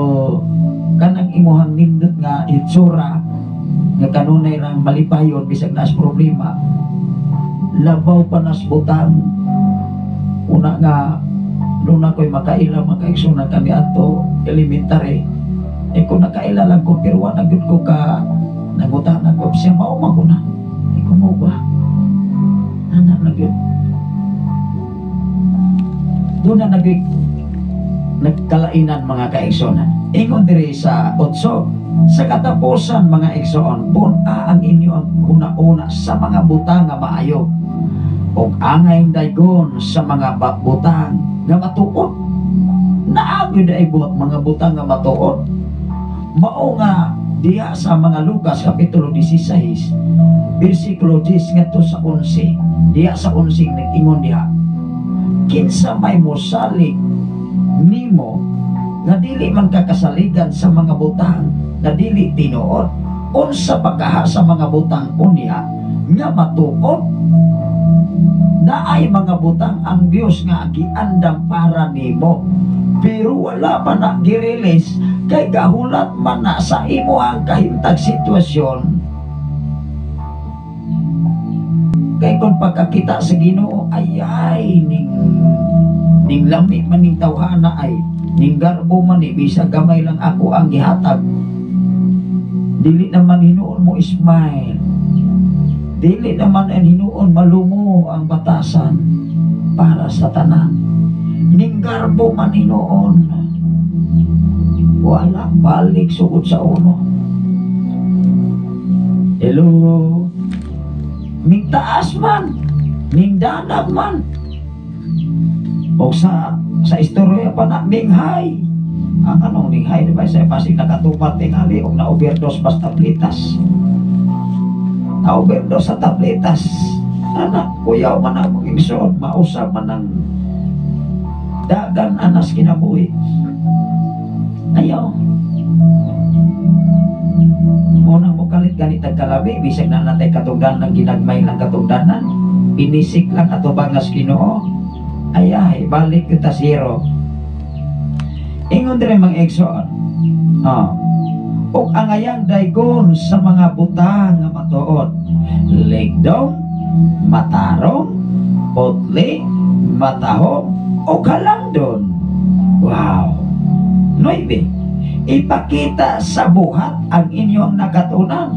Kanang imuhang nindot nga itsura, nga kanunay rang malipayon bisag naas problema, labaw pa nas butang. Una nga, nuna ko'y makaila, makaigsunan kami ato, elementary. Eh kung nakaila lang ko, pero wala gyud ko ka nangutana ko siya, mao man ko na. Eh kung mo ba? Anak na gyud. Doon na nagkalainan mga kaigsunan. Ingon diri sa 8, sa katapusan mga igsoon, pun-a ang inyo ang huna-una sa mga butang nga maayo ug angay daygon sa mga butang nga matuod. Naa gyud ay buhat mga butang nga matuod. Mao nga diha sa mga Lucas kapitulo 16 bersikulo 10 ngadto sa 11, diha sa 11 nag-ingon diha, kinsa may mosalig nimo nga dili man kakasaligan sa mga butang nga dili tinuod, unsa pagkaha sa mga butang unya nga matuod? Naay mga butang ang Dios nga giandam para nimo, pero wala pa na gi-release kay gahulat man na sa imo ang kahimtag sitwasyon. Kay kung pagkakita sa Ginoo ay ay ning lami man ning tawhana, ay ning garbo man ni, bisag gamay lang ako ang gihatag, dili naman hinuon mo smile, dili naman ang hinuon malumo ang batasan para sa tanan, ning garbo man hinuon, wala balik sugod sa uno. Hello, ning taas man, ning danag man, o sa istorya pa na minghay. Ang anong ninghay, di ba? Sa pasig nakatupat tingali og na-overdose pas tabletas. Na-overdose sa tabletas. Anak, kuyaw man ang mga igsoon, mausap man ang dagan anas kinabuhi. Ayaw. Muna mo kalit ganit tagkalabi, bisag na natay katungdanan, ginagmay lang katungdanan, pinisik lang ato bangas Ginoo. Ayay, balik kita zero. Ingon dire mga igsoon. Og angayang daygon sa mga butang nga matuod, ligdong, matarong, putli, matahom, o kalandon. Wow. 9. Ipakita sa buhat ang inyong nakatunan.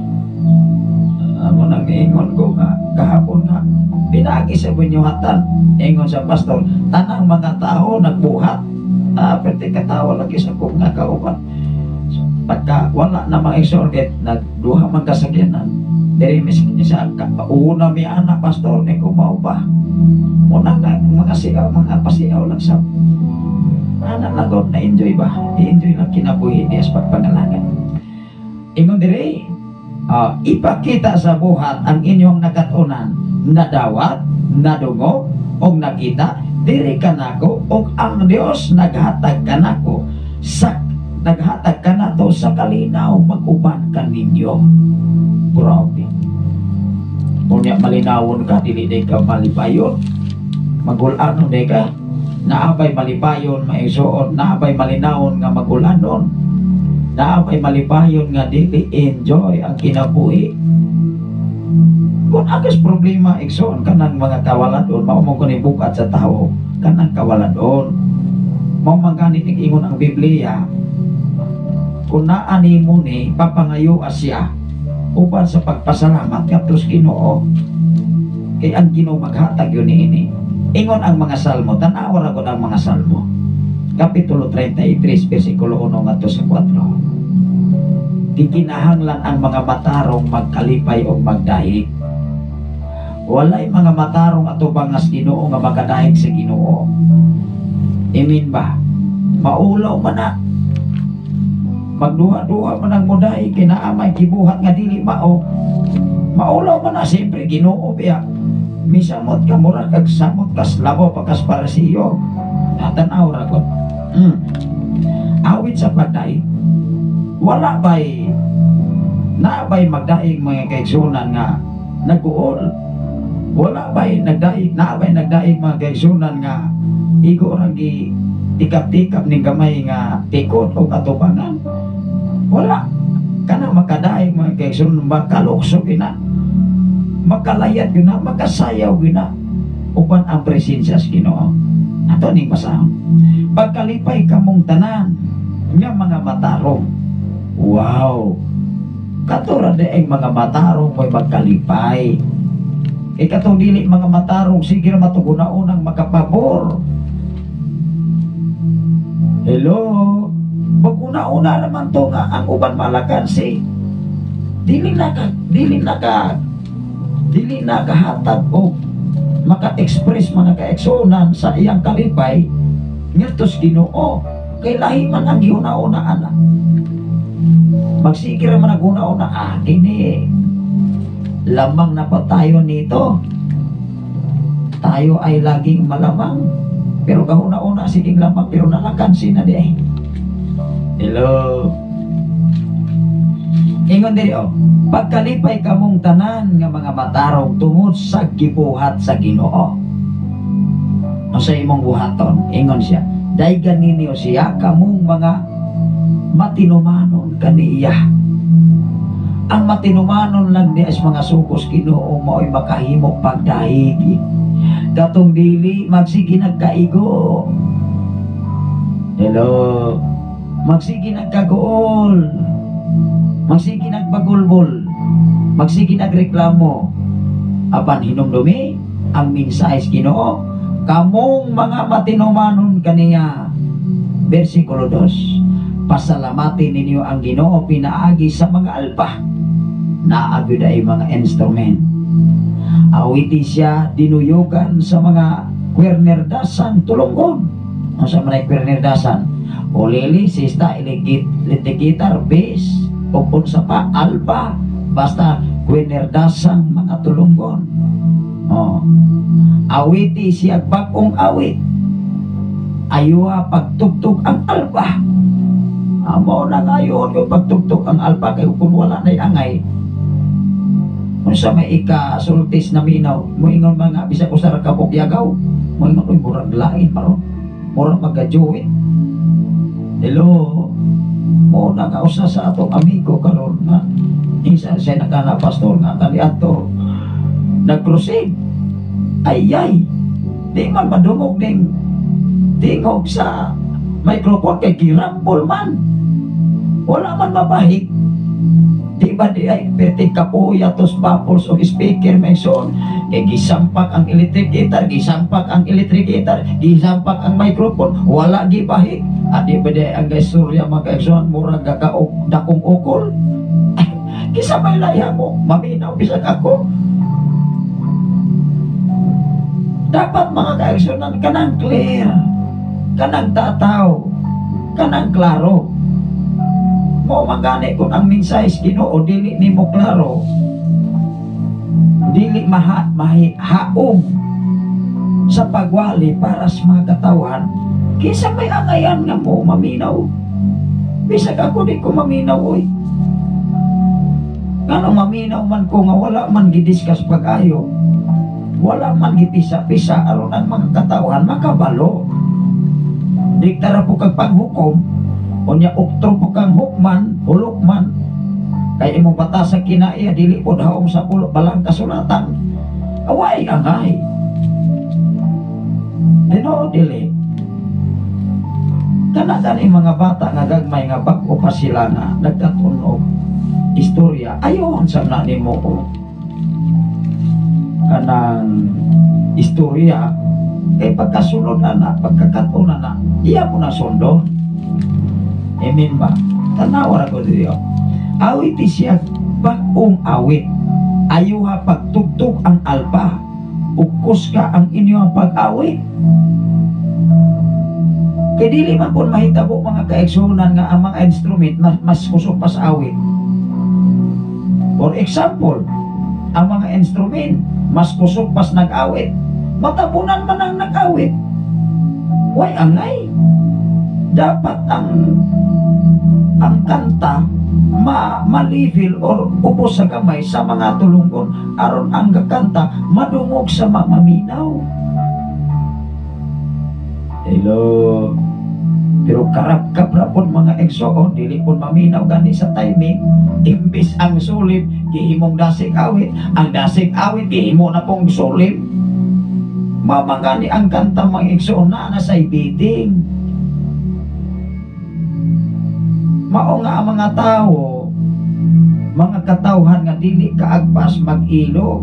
Amo nang ingon ko nga kahapon nga pinaagi sa binyuhatan. Ingon sa pastor, tanang mga tao nagbuhat. Pwede katawa lagi sa kong nakauban. So, pagka wala na mga igsoon, kahit nagduha man kasakyanan, diri mismo niya sa una mi anak pastor ni kumaw pa. Muna nga mga sigaw, mga pasigaw lang sa anak lang ko, na-enjoy ba? I-enjoy lang kinabuhi niya sa pagpangalangan. Ingon diri, ipakita sa buhat ang inyong nakatunan, nadawat, nadungog, og nakita, diri kanako, og ang Dios naghatag kanako sa naghatag kanato sa kalinaw mag-uban kaninyo. Grabe. Unya malinawon ka, dili day ka malipayon. Magulanon day ka. Naabay malipayon maigsuon, naabay malinawon nga magulanon. Naabay malipayon nga dili enjoy ang kinabuhi. Kung agas problema igsuon kanang mga kawaladon, mao mo kuni bukat sa tawo kanang kawaladon. Mao man gani ning ingon ang Biblia, kung naa nimo ni papangayo siya uban sa pagpasalamat ngadto sa Ginoo, kay ang Ginoo maghatag yun niini. Ingon ang mga Salmo, tan-awa ra gud ang mga Salmo. Kapitulo 33 bersikulo 1 ngadto sa 4. Gikinahanglan ang mga matarong magkalipay og magdahig. Walay mga matarong atubang as Ginoo nga makadahig sa Ginoo. Imin ba? Maulaw man na. Magduha-duha man ang mudahi kay naa may gibuhat nga dili mao. Maulaw man na siyempre Ginoo biya. Misamot ka mura kag samot kas labaw pa kas parasiyo. Tan-aw ra gud. Awit sa pagdaig. Wala bay naa bay magdaig mga kaigsunan nga nag-uol. Wala bay nagdaig, naa bay nagdaig mga kaigsunan nga igo ra gi tikap-tikap ning gamay nga tikod o katubangan. Wala. Kana makadaig mga kaigsunan, makalukso gina, makalayat gina, makasayaw gina uban ang presensya sa Ginoo. Ato ning basahon. Pagkalipay kamong tanan nga mga matarong. Wow! Kato ra di ang mga matarong mo'y magkalipay. E katong dili mga matarong, sige ra matuguna-unang makapabor. Hello? Pag una-una naman to nga ang uban malakansi. Dili na kahatag og maka-express mga kaigsuonan sa iyang kalipay ngadto sa Ginoo, kay lahi man ang gihuna-una ana. Magsige ra man naghuna-una, kini lamang na pa tayo nito, tayo ay laging malamang, pero kahuna-una sige lamang, pero nalakansi na di ay. Hello? Ingon diri, oh, pagkalipay kamong tanan nga mga matarong tungod sa gibuhat sa Ginoo. O sa imong buhaton, ingon siya, daygan ninyo siya kamong mga matinumanon kaniya. Ang matinumanon lang ni as mga sukos Ginoo mao'y makahimo pagdahigi. Katong dili magsige nagkaigo. Hello? Magsige nagkaguol. Magsige nagbagulbol. Magsige nagreklamo. Apan hinumdumi ang mensahe sa Ginoo, kamong mga matinumanon kaniya. Versikulo 2. Pasalamati ninyo ang Ginoo pinaagi sa mga alpa. Naa gyud ay mga instrument. Awiti siya dinuyugan sa mga kwernerdasan tulunggon. Ang sa mga kwernerdasan? Ulili, sista, electric guitar, bass, o unsa pa, alpa, basta kwernerdasan mga tulunggon. Oh. Awiti siya bag-ong awit. Ayuha pagtugtog ang alpa. Amo na ngayon yung pagtugtog ang alpa, kay kung wala na'y angay, unsa may ikasultis na minaw, moingon mga bisag usa ra ka yagaw, moingon, "Uy, murag lain pa ron, murag magajuit." Hello? Mo na nga usa sa atong amigo karon nga isa siya nakana pastor nga kaniadto nag-crusade, ay ay di man madungog ning tingog sa microphone kay girambol man, wala man mabahig. Di ba di ay perting kapuya tos baffles o speaker may son, kay gisampak ang electric guitar, gisampak ang electric guitar, gisampak ang microphone, wala gibahig. At di ba di ang istorya, mga kaigsoon, murag gakaog dakong ukol? Kisa may laya mo maminaw bisag ako. Dapat, mga kaigsuonan, kanang clear, kanang tataw, kanang klaro. Mo magani kung ang mensahe sa Ginoo dili nimo klaro, dili maha mahi haom sa pagwali para sa mga katawan, kisa may angayan nga mo maminaw. Bisag ako, di ko maminaw, oy. Ngano maminaw man ko nga wala man gidiscuss pag-ayo, wala man gipisa-pisa aron ang mga katawhan makabalo? Diktara po kag paghukom, unya uktro po kang hukman, hulukman, kay imong batas sa kinaiya dili pod haom sa pulo balang kasulatan. Away angay. Dino dili. Kana gani mga bata nga gagmay nga bag-o pa sila nga nagkatuon og istorya, ayon sa na nimo o kanang istorya, kay pagkasunod na, pagkakatuon na, iya mo na sundon. Amen ba? Tanawa ra ko dito. Awit siya bag-ong awit. Ayuha pagtugtog ang alpa. Ukos ka ang inyong pag-awit. Kay dili man pud mahitabo, mga kaigsuonan, nga ang mga instrument mas kusog pa sa awit. For example, ang mga instrument mas kusog pas nag-awit. Matabunan man ang nag-awit. Way angay. Dapat ang kanta ma ma-level or ubos sa gamay sa mga tulunggon aron ang gakanta madungog sa mamaminaw. Hello? Pero karap-kap ra pod, mga igsoon, dili pod maminaw gani sa timing. Imbis ang sulib gihimong dasig awit, ang dasig awit gihimo na pong sulib. Mamangani ang kanta, mga igsoon, na nasa biting. Mao nga ang mga tao, mga katawhan nga dili kaagpas mag-ilog.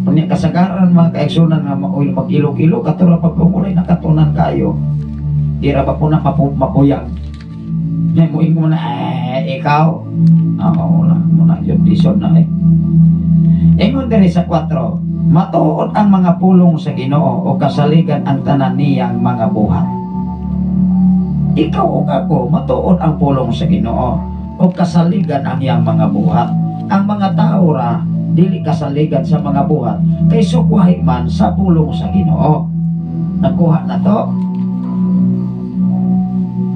Unya kasagaran, mga kaigsunan, nga maoy mag-ilog-ilog kato ra pag walay nakatunan kayo. Di ra ba po na mapuyag. Nya mo ingon na eh, ikaw. Ah, wala mo na yun dison na eh. Ingon diri sa 4, matuod ang mga pulong sa Ginoo o kasaligan ang tanan niyang mga buhat. Ikaw o ako, matuod ang pulong sa Ginoo o kasaligan ang iyang mga buhat. Ang mga tao ra dili kasaligan sa mga buhat kay sukwahi man sa pulong sa Ginoo. Nakuha na to.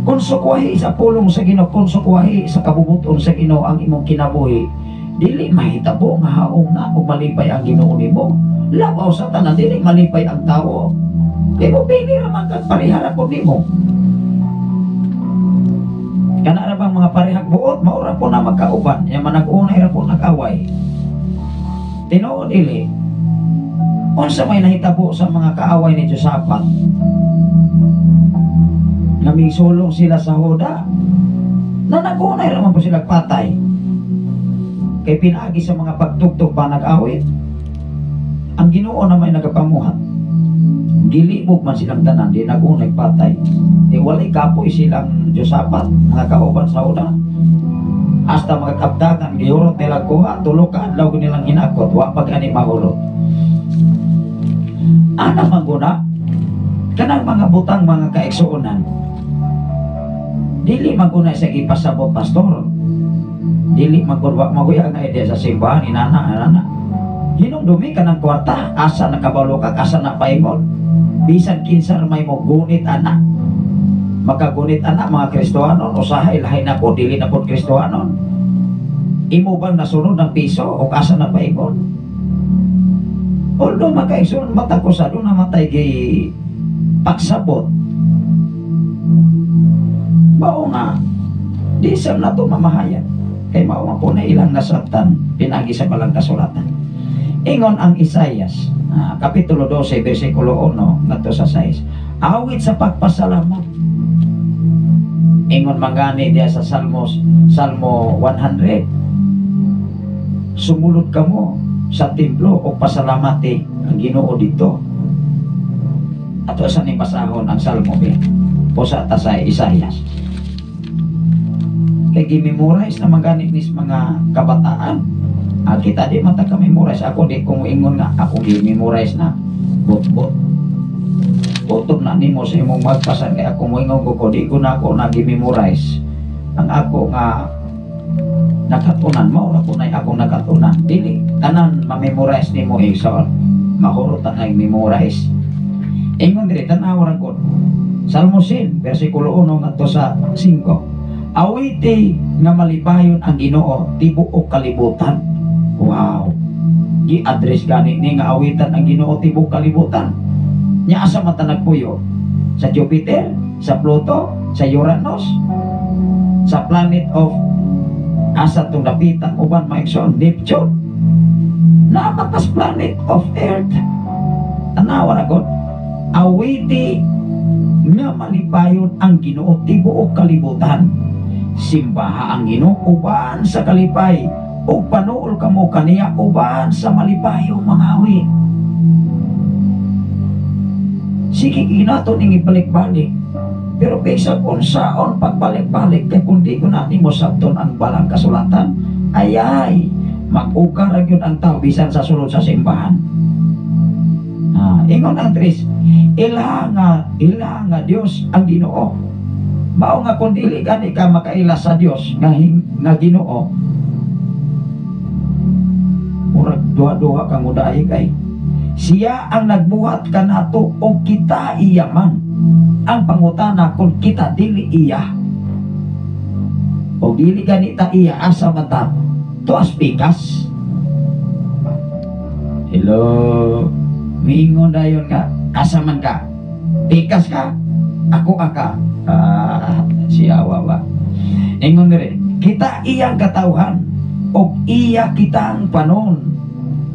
Kung sukwahi sa pulong sa Ginoo, kung sukwahi sa kabubuton sa Ginoo ang imong kinabuhi, dili mahitabo nga haong na o malipay ang Ginoo nimo. Labaw sa tanan, dili malipay ang tao. Kay mo pili ra man kag pareha ra pud nimo. Kana ra bang mga parehag buot, mao ra po na magkauban, nya manag-unay ra po nag-away. Tinuod ili, unsa may nahitabo sa mga kaaway ni Josaphat? Namisulong sila sa Huda, na nag-unay ra man po sila patay. Kay pinaagi sa mga pagtugtog pa nag-awit, ang Ginoo na may nagapamuhat. Gilibog man silang tanan, di nag-unay patay. Di walay kapoy silang Josaphat, mga kauban sa Huda. Hasta mga kapdagan, gihurot nila kuha, tulo ka adlaw nilang hinakot, wa pa gani mahurot. Ana man guna, kanang mga butang mga kaigsuonan, dili man guna sa gipasabot pastor. Dili man gud wa maguya nga idea sa simbahan inana inana. Hinumdumi ka ng kwarta, asa nakabalo ka, asa na paingon. Bisan kinsa may mo gunit ana. Makagunit ana mga Kristohanon, usahay lahi na po, dili na po Kristohanon. Imo bang nasunod ng piso o asa na paingon? Although makaigsoon mata ko sa doon namatay gi pagsabot. Mao nga di sa nato mamahayan. Kay mao man po na ilang nasabtan pinagi sa balang kasulatan. Ingon ang Isayas, Kapitulo 12, versikulo 1 ngadto sa 6. Awit sa pagpasalamat. Ingon mangani diya sa Salmos, Salmo 100. Sumulod kamo sa templo o pasalamati ang Ginoo dito. Ato sa ning basahon ang Salmo be. Posa ta sa Isayas. Kay gimemorize na man gani nis mga kabataan. Kita di man ta ka-memorize. Ako di kung ingon nga ako gi-memorize na. Bot-bot. Utob na nimo sa imong magpasan kay ako moingon ko di ko na ako nagi-memorize. Ang ako nga nakatunan mao ra ko nay akong nakatunan. Dili tanan ma-memorize nimo igsoon. Mahurot na ang memorize. Ingon diri tan-aw ra gud. Salmo 1 versikulo 1 ngadto sa 5. Awite nga malipayon ang Ginoo tibuok kalibutan. Wow. Gi-address gani ni nga awitan ang Ginoo tibuok kalibutan. Nya asa man ta nagpuyo? Sa Jupiter, sa Pluto, sa Uranus, sa planet of asa tong dapitan uban maigsoon Neptune. Namatas planet of Earth. Tanawa ra gud. Awite nga malipayon ang Ginoo tibuok kalibutan. Simbaha ang Ginoo uban sa kalipay ug panuol kamo kaniya uban sa malipayong mga awit. Sige ginato ning ibalik-balik. Pero bisan unsaon pagbalik-balik kay kung di ko na nimo sabton ang balang kasulatan, ayay mag-uka ra gyud ang tao bisan sa sulod sa simbahan. Ingon ang tres, ila nga Dios ang Ginoo. Mao nga kung dili gani ka makaila sa Dios nga Ginoo, murag duha-duha kang udahi kay siya ang nagbuhat kanato og kita iya man. Ang pangutana kung kita dili iya o dili gani ta iya, asa man ta? Tuas pikas. Hello, miingon dayon nga asa man ka? Pikas ka? Ako aka. Siya wawa. Ingon dire, kita iyang katawhan og iya kitang panon.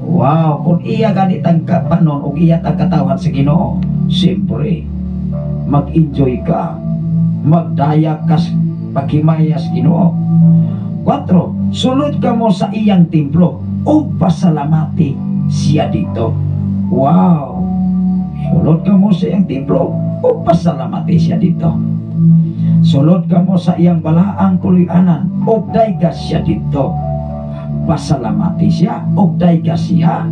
Wow, kung iya ganitang panon og iya tang katawhan sa Ginoo, siyempre mag-enjoy ka. Magdaya kas paghimayas Ginoo. 4. Sulod kamo sa iyang templo ug pasalamati siya dito. Wow! Sulod kamo sa iyang templo ug pasalamati siya dito. Sulod kamo sa iyang balaang puloy-anan ug dayga siya dito. Pasalamati siya ug dayga siya.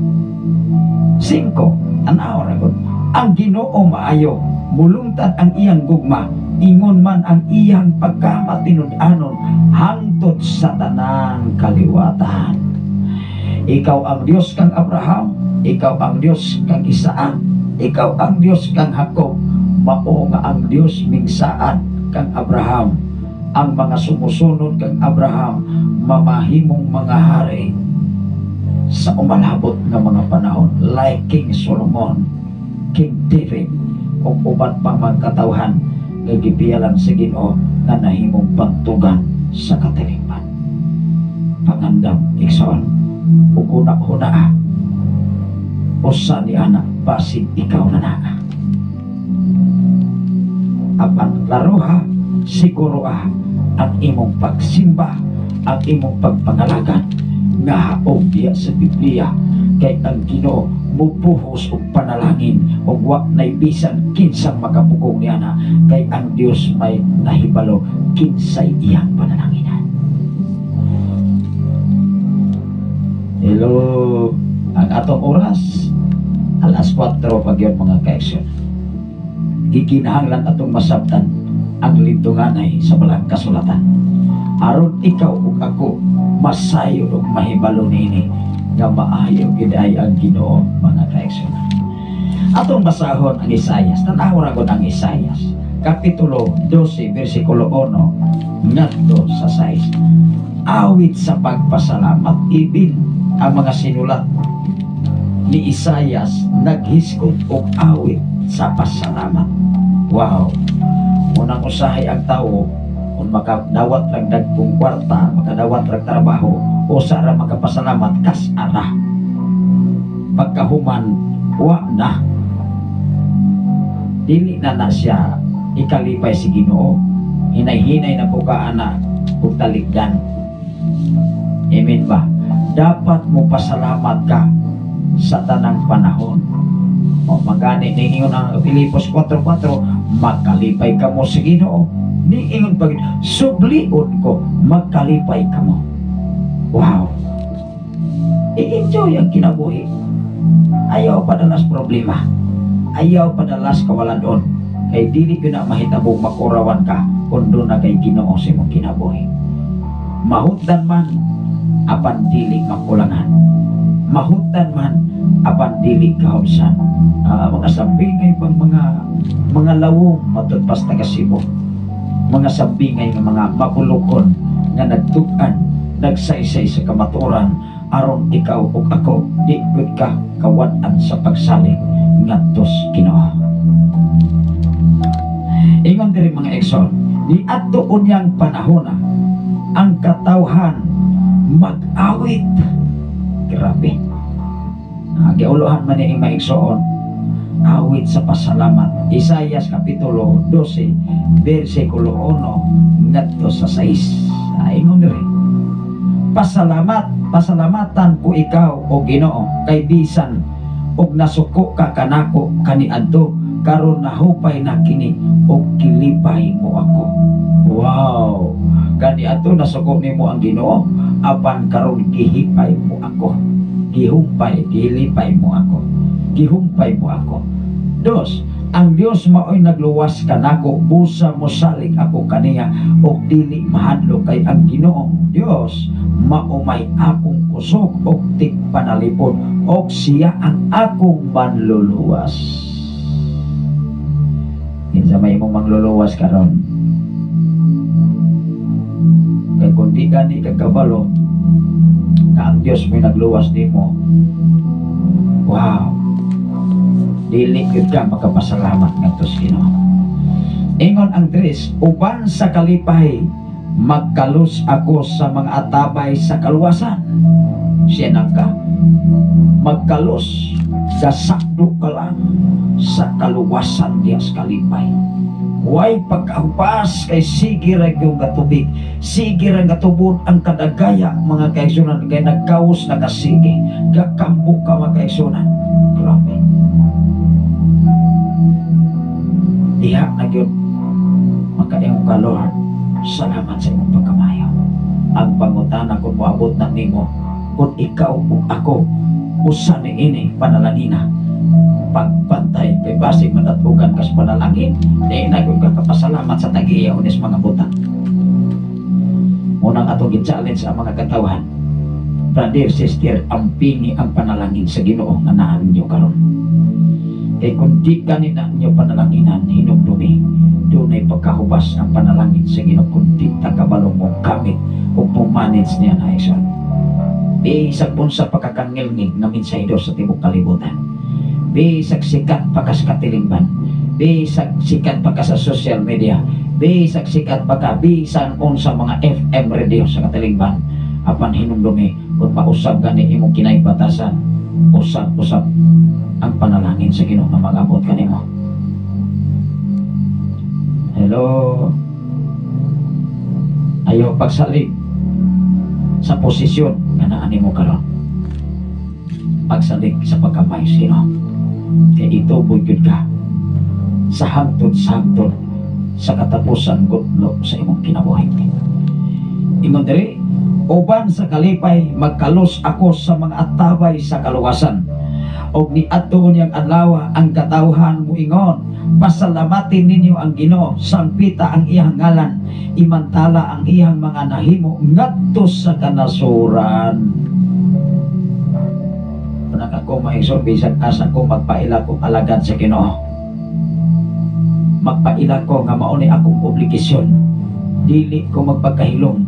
5. Anaw ra gud. Ang Ginoo maayo, mulungtad ang iyang gugma, ingon man ang iyang pagkamatinud-anon hangtod sa tanang kaliwatan. Ikaw ang Dios kang Abraham, ikaw ang Dios kang Isaac, ikaw ang Dios kang Jacob, mao nga ang Dios mingsaan kang Abraham. Ang mga sumusunod kang Abraham mamahimong mga hari sa umalabot nga mga panahon, like King Solomon, King David, ug uban pang mga katawhan nga gipiyalan sa Ginoo nga nahimong bantugan sa katilingban. Pangandam, igsoon, ug huna-huna usa ni ana basin ikaw na naa. Apan klaroha, siguro ang imong pagsimba, ang imong pagpangalagan nga haog diya sa Biblia, kay ang Ginoo mupuhos og panalangin ug wa nay bisan kinsang makapugong niana, kay ang Dios may nahibalo kinsay iyang panalanginan. Hello, ang atong oras alas 4 pag yun mga ka-action. Gikinahanglan atong masabtan ang lindunganay sa balang kasulatan, aron ikaw ug ako masayo ug mahibalo niini nga maayo gid ay ang Ginoo mga ka-action. Atong basahon ang Isayas. Tan-aw ra gud ang Isayas kapitulo 12 bersikulo 1 ngadto sa 6. Awit sa pagpasalamat. Ibin ang mga sinulat ni Isayas naghiskot og awit sa pasalamat. Wow! Unang usahay ang tao kung makadawat rag dagkong kwarta, makadawat rag trabaho, usa ra makapasalamat kas ara. Pagkahuman, wa na. Dili na na siya ikalipay si Ginoo. Hinay-hinay na po ka ana ug talikdan. Amen ba? Dapat mo pasalamat ka sa tanang panahon. O magani niingon ang Filipos 4:4, magkalipay kamo sa Ginoo. Niingon pag sublion ko, magkalipay kamo. Wow! I-enjoy ang kinabuhi. Ayaw padalas problema. Ayaw padalas kawalan. Kay dili yun na mahitabo makurawan ka kung doon na kay Ginoo sa imong kinabuhi. Mahutdan man apan dili makulangan. Mahutdan man apan dili kahobsan. Mga sambingay pang mga lawom matud pas taga Cebu. Mga sambingay nga mga makulukon nga nagtug-an, nagsaysay sa kamatuoran aron ikaw ug ako di gud ka kawad-an sa pagsalig ngadto sa Ginoo. Ingon diri mga igsoon, niadto unyang panahona ang katawhan mag-awit. Grabe. Giuluhan man ni mga igsoon, awit sa pasalamat. Isayas kapitulo 12 bersikulo 1 ngadto sa 6. Ingon diri, pasalamat, pasalamatan ko ikaw o Ginoo kay bisan og nasuko ka kanako kaniadto, karon nahupay na kini og kilipay mo ako. Wow! Kaniadto nasuko nimo ang Ginoo, apan karon gihipay mo ako. Gihumpay, gilipay mo ako. Gihumpay mo ako. Dos, ang Dios maoy nagluwas kanako, busa mosalig ako kaniya og dili mahadlok, kay ang Ginoong Dios maumay akong kusog og tigpanalipod, og siya ang akong manluluwas. Kinsa may imong mangluluwas karon? Kay kung di gani ka kabalo na ang Dios may nagluwas nimo, wow, dili gyud ka makapasalamat ngadto sa Ginoo. Ingon ang 3, uban sa kalipay magkalus ako sa mga atabay sa kaluwasan. Siya nang ka magkalus, gasakdo ka lang sa kaluwasan diya sa kalipay. Way pagkahupas kay sige ra gyud gatubig, sige ra gatubod ang kadagaya mga kaigsunan, kay nagkaos na kasige, gakampo ka mga kaigsunan. Grabe. Diha na gyud makaingon ka, Lord, salamat sa imong pagkamayo. Ang pangutana kung moabot na nimo, kung ikaw ug ako usa niini panalangina, pagbantay kay basig manatugan kas panalangin, di na gyud ka kapasalamat sa tag-iya unis mga butang. Unang atong gi-challenge ang mga katawhan, brother, sister, ampingi ang panalangin sa Ginoo nga naa ninyo karon. Kay kung di kanina ninyo panalanginan, hinumdumi, dunay pagkahubas ang panalangin sa Ginoo kung di ta kabalo mo gamit o mo-manage niya na isa. Bisag unsa pa kakangilngig nga mensahero sa tibuok kalibutan, bisag sikat pa ka sa katilingban, bisag sikat pa ka sa social media, bisag sikat pa ka bisan unsa mga FM radio sa katilingban, apan hinumdumi kung mausab gani imong kinaybatasan, usab-usab ang panalangin sa Ginoo nga mag-abot kanimo. Hello. Ayaw pagsalig sa posisyon nga naa nimo karon. Pagsalig sa pagkamay sa Ginoo. Kay ituboy gyud ka sa hangtod sa katapusan gudlo sa imong kinabuhi. Ingon diri, uban sa kalipay magkalos ako sa mga atabay sa kaluwasan. Og niadto niyang adlaw ang katawhan moingon, pasalamatin ninyo ang Ginoo, sampita ang iyang ngalan, imantala ang iyang mga nahimo ngadto sa kanasuran. Unang ako maigsoon, bisan asa ko magpaila kong alagad sa Ginoo. Magpaila ko nga mao ni akong obligasyon. Dili ko magpagkahilom.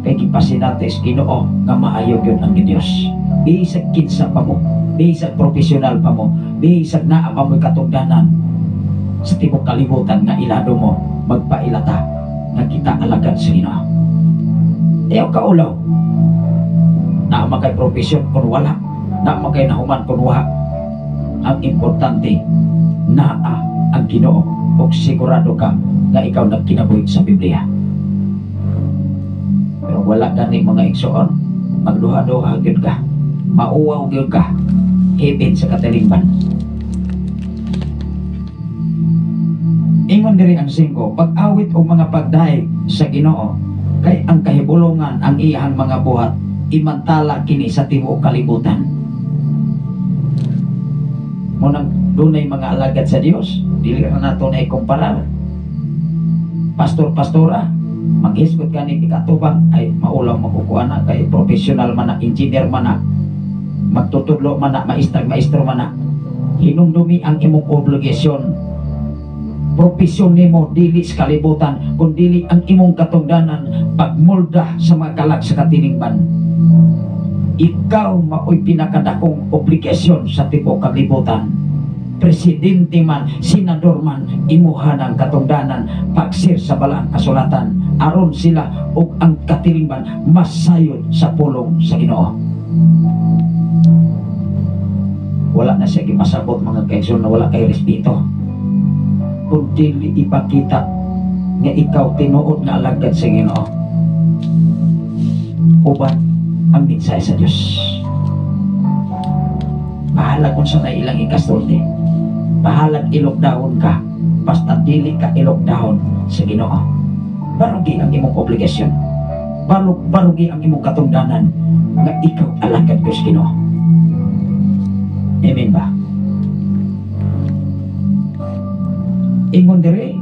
Kay gipasinati sa Ginoo nga maayo gyud ang Dios. Bisag kinsa pa mo, bisag profesional pa mo, bisag naa pa mo'y katungdanan sa tibuok kalibutan nga ilado mo, magpailata nga kita alagad sa Ginoo. Ayaw kaulaw. Naa man kay profesyon kun wala, naa man kay nahuman kun wa. Ang importante, naa ang Ginoo ug sigurado ka nga ikaw nagkinabuhi sa Biblia. Pero wala gani mga igsoon, magduha-duha gyud ka, mauwaw gyud ka, heaven sa katilingban. Ingon diri ang 5, pag-awit og mga pagdayeg sa Ginoo, kay ang kahibulongan ang iyang mga buhat, imantala kini sa tibuok kalibutan. Munang dunay mga alagad sa Dios, dili na nato na ikumparar. Pastor-pastora, maghisgot kani ikatubang, ay maulaw makukuha na, kay professional man na, engineer man na, magtutudlo man na, maestrag maestro man na. Hinumdumi ang imong obligasyon. Profesyon nimo dili sa kalibutan, kun dili ang imong katungdanan pagmulda sa mga kalag sa katilingban. Ikaw maoy pinakadakong obligasyon sa tibuok kalibutan. Presidente man, senador man, imuha ng katungdanan pagsir sa balaang kasulatan aron sila og ang katilingban masayod sa pulong sa Ginoo. Wala na siya gimasabot mga kaigsoon na wala kay respeto. Kung dili ipakita nga ikaw tinuod nga alagad sa Ginoo, uban ang mensahe sa Dios. Bahala kung sa ilang ikastulti, bahalag i-lockdown ka, basta dili ka i-lockdown sa Ginoo. Barugi ang imong obligasyon, barugi ang imong katungdanan nga ikaw alagad ko sa Ginoo. Amen ba? Ingon diri,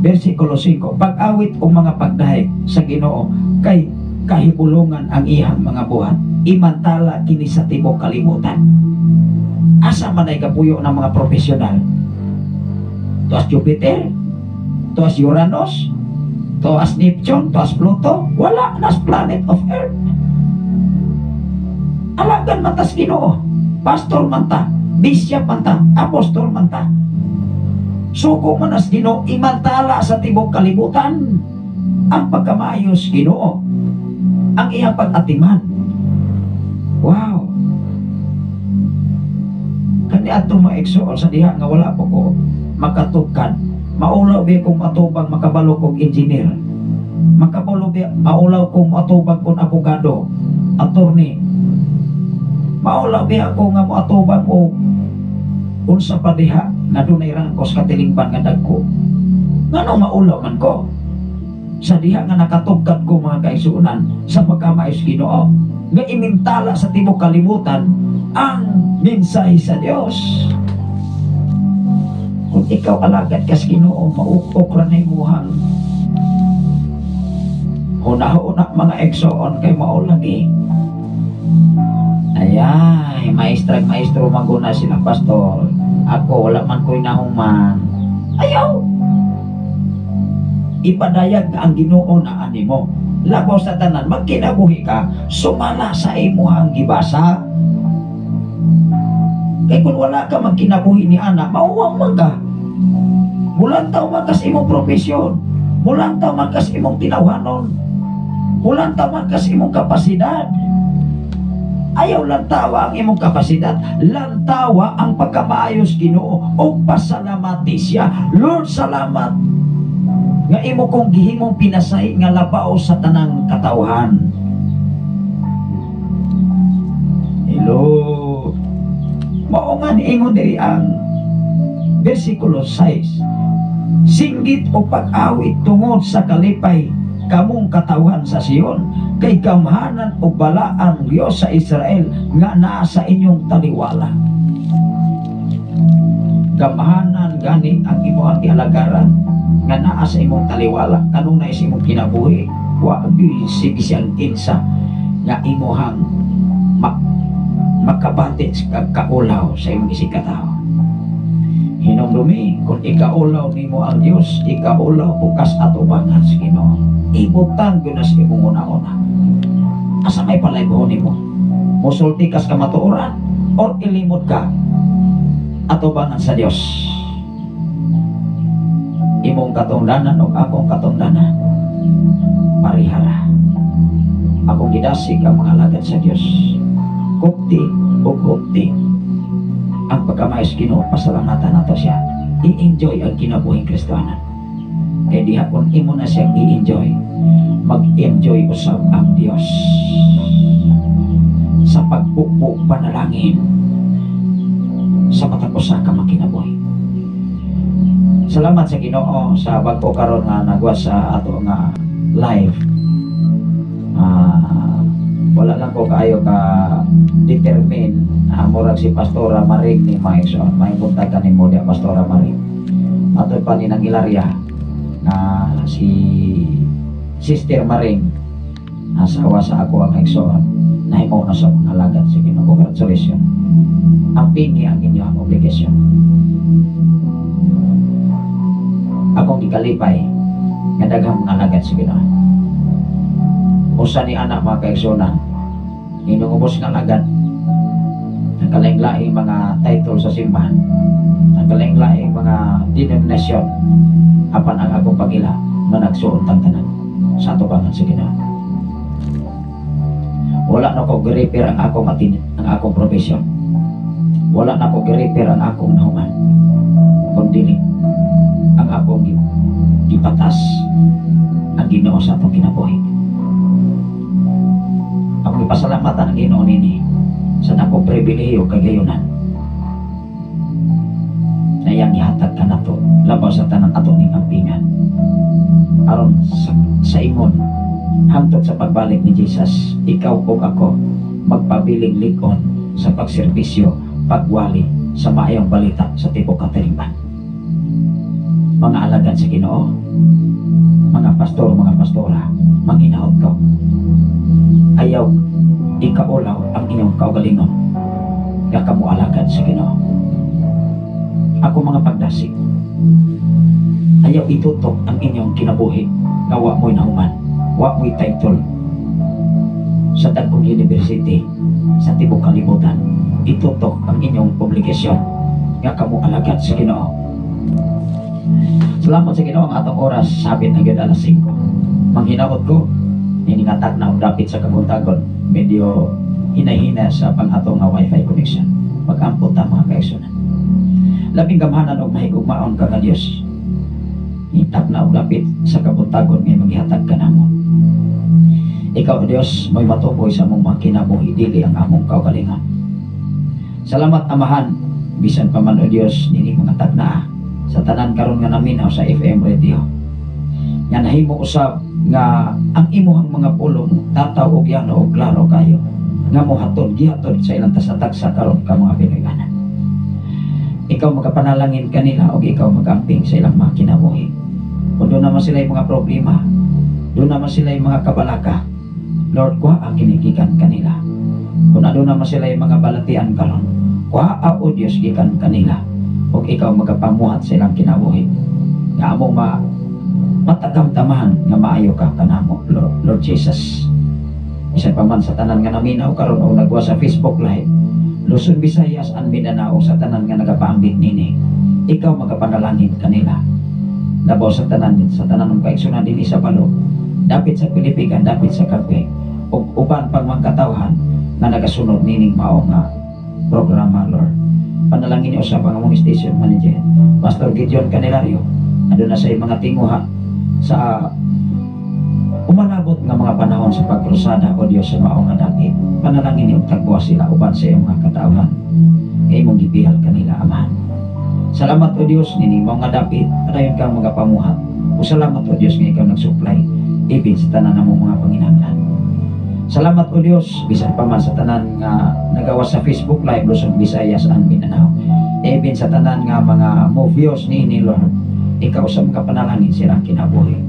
versikulo 5, pag-awit o mga pagdahig sa Ginoo kay kahibulongan ang iyang mga buhat, imantala kini sa tibuok kalibutan. Asa man ay kapuyo ng mga profesional? Tuas Jupiter, tuas Uranus, tuas Neptune, tuas Pluto, wala nas planet of Earth. Alagan matas Ginoo, pastor man ta, bishop man ta, apostol man ta. Suko man as Ginoo, imantala sa tibuok kalibutan ang pagkamayos Ginoo, ang iyang pag-atiman. Wow. Daghan ni atong mga igsoon sa diha nga wala po ko makatugkad. Maulaw biya kong atubang makabalo kong engineer. Makabalo biya, maulaw kong atubang kong abogado, attorney. Maulaw biya ako nga moatubang og unsa pa diha nga dunay rangkos katilingban nga dagko. Ngano maulaw man ko? Sa diha nga nakatugkad ko, mga kaigsuonan, sa pagkamaayos Ginoo nga imintala sa tibok kalibutan ang mensahe sa Dios. Kung ikaw alagad kas Ginoo, mauk-ok ra na imuhang huna-huna, mga igsoon, kay mao lagi. Ayay, maestrag maestro maguna sila, "Pastor. Ako, wala man ko'y nahuman." Ayaw! Ipadayag nga ang Ginoo na animo. Labaw sa tanan, magkinabuhi ka, sumala sa imuhang gibasa. Kay kung wala ka magkinabuhi ni ana, mauwang man ka. Mulantaw man ka sa imong profesyon. Mulantaw man ka sa imong tinawhanon. Mulantaw man ka sa imong kapasidad. Ayaw lantawa ang imong kapasidad. Lantawa ang pagkamaayos Ginoo o pasalamati siya. "Lord, salamat nga imo kong gihimong pinasay nga labaw sa tanang katawhan." Hello. Mao nga niingon diri ang versikulo 6. "Singgit o pag-awit tungod sa kalipay, kamong katawhan sa Sion, kay gamhanan o balaan Dios sa Israel nga naa sa inyong taliwala." Gamhanan gani ang imong gialagaran nga naa sa imong taliwala kanung naa sa imong kinabuhi. Wa gyud sige siyang kinsa nga imuhang makabati sa kaulaw sa imong isigkatawo. Hinumdumi, kung ikaulaw nimo ang Dios, ikaulaw bukas atubangan sa Ginoo. Ibutang gyud na sa imong una-una. Asa may palaybuhon nimo? Musulti kas kamatuoran or ilimot ka atubangan sa Dios? Imong katungdanan o akong katungdanan, parihara. Akong gidasig ang mga alagad sa Dios. Kupti o kupti ang pagkamayos Ginoo, pasalamatan nato siya. I-enjoy ang kinabuhing Kristohanan. Kaya diha kung imo na siyang i-enjoy, mag-enjoy usab ang Dios sa pagpukpok panalangin sa matag usa ka makinabuhi. Salamat sa Ginoo sa bag-o karon nga nagwa sa ato nga live. Wala lang ko kaayo ka determine, murag si Pastora Maring ni mga igsoon. May buntag kanimo diya, Pastora Maring. Ato pa ni nang Ilaria na si Sister Maring, asawa sa ako ang igsoon, nahimo na sa mga alagad sa Ginoo. Congratulations. Ang pingi ang inyong obligasyon. Akong gikalipay nga daghang mga alagad sa Ginoo. Usa ni anak, mga kaigsuonan, inyong ubos nga alagad, nagkalaing-laing mga title sa simbahan, nagkalaing-laing mga denominasyon, apan ang akong pagila managsuon tang tanan sa atubangan sa Ginoo. Wala na ko gi-refer ang akong atin, ang akong profesyon. Wala na ko gi-refer ang akong nahuman. Kundi ang akong gipatas ang Ginoo sa atong kinabuhi. Akong ipasalamatan ang Ginoo nini sa akong pribilehiyo kay gayunan na iyang gihatag kanato labaw sa tanan ato ning ampingan aron sa ingon hangtod sa pagbalik ni Jesus, ikaw ug ako magpabiling lig-on sa pagserbisyo, pagwali sa maayong balita sa tibuok katilingban. Mga alagad sa Ginoo, mga pastor, mga pastora, manghinaot ko. Ayaw ikaulaw ang inyong kaugalingon nga kamo alagad sa Ginoo. Ako mga pagdasig, ayaw itutok ang inyong kinabuhi nga wa mo'y nahuman, wa mo'y title sa dagkong university sa tibok kalibutan. Itutok ang inyong obligasyon nga kamo alagad sa Ginoo. Salamat sa Ginoo, ang atong oras sabit na gyud alas 5. Manghinaot ko hiningatag na og dapit sa kabuntagon, medyo hinay-hina sa pang-atong nga wifi connection. Mag-ampo ta, mga kaigsunan. Labing gamhanan og mahigugmaon ka nga Dios, itag na og dapit sa kabuntagon nga maghihatag ka namo. Ikaw, Dios, may matuboy sa among mga kinabuhi, dili ang among kaugalingon. Salamat, Amahan, bisan pa man, O Dios, nini mga tagna sa tanan karon nga naminaw sa FM radio. Nga nahimo usab nga ang imuhang mga pulong tataw og yano og klaro kayo nga mohatod gihatod sa ilang tasa-tagsa karon ka mga Pinoyanan. Ikaw magapanalangin kanila og ikaw magamping sa ilang mga kinabuhi. Kung duna man sila mga problema, duna man sila mga kabalaka, Lord, kuha ang kinigikan kanila. Kung aduna man sila mga balatian karon, kuha o Dios gikan kanila. Ug ikaw magapamuhat sa ilang kinabuhi. Nga among matagamtamahan nga maayo ka kanamo, Lord, Lord Jesus. Bisan pa man sa tanan nga naminaw karon o nagwa sa Facebook Live, Luzon, Visayas, and Mindanao, sa tanan nga nagapaambit nini, ikaw magapanalangin kanila. Labaw sa tanan ng kaigsunan dinhi sa Balo, dapit sa Pilipigan, dapit sa Kape, ug uban pang mga katawhan nga nagasunod nining mao nga programa, Lord. Panalangin niyo sa among station manager, Pastor Gideon Canelario, aduna sa mga tinguha sa umalabot nga mga panahon sa pagkrusada, o Dios, sa mao nga dapit. Panalangin niyo tagbuwa sila uban sa iyong mga katawhan nga imong gipihal kanila, Amahan. Salamat, O Dios, nining mao nga dapit, padayon kang mga pamuhat. O salamat, O Dios, nga ikaw nagsupply ibig sa tanan namong mga panginahanglan. Salamat, O Dios, bisan pa man sa tanan nga nagawa sa Facebook Live, Luzon, Visayas and Mindanao. Even sa tanan nga mga movios ni Lord, ikaw sa mga panalangin silang kinabuhi.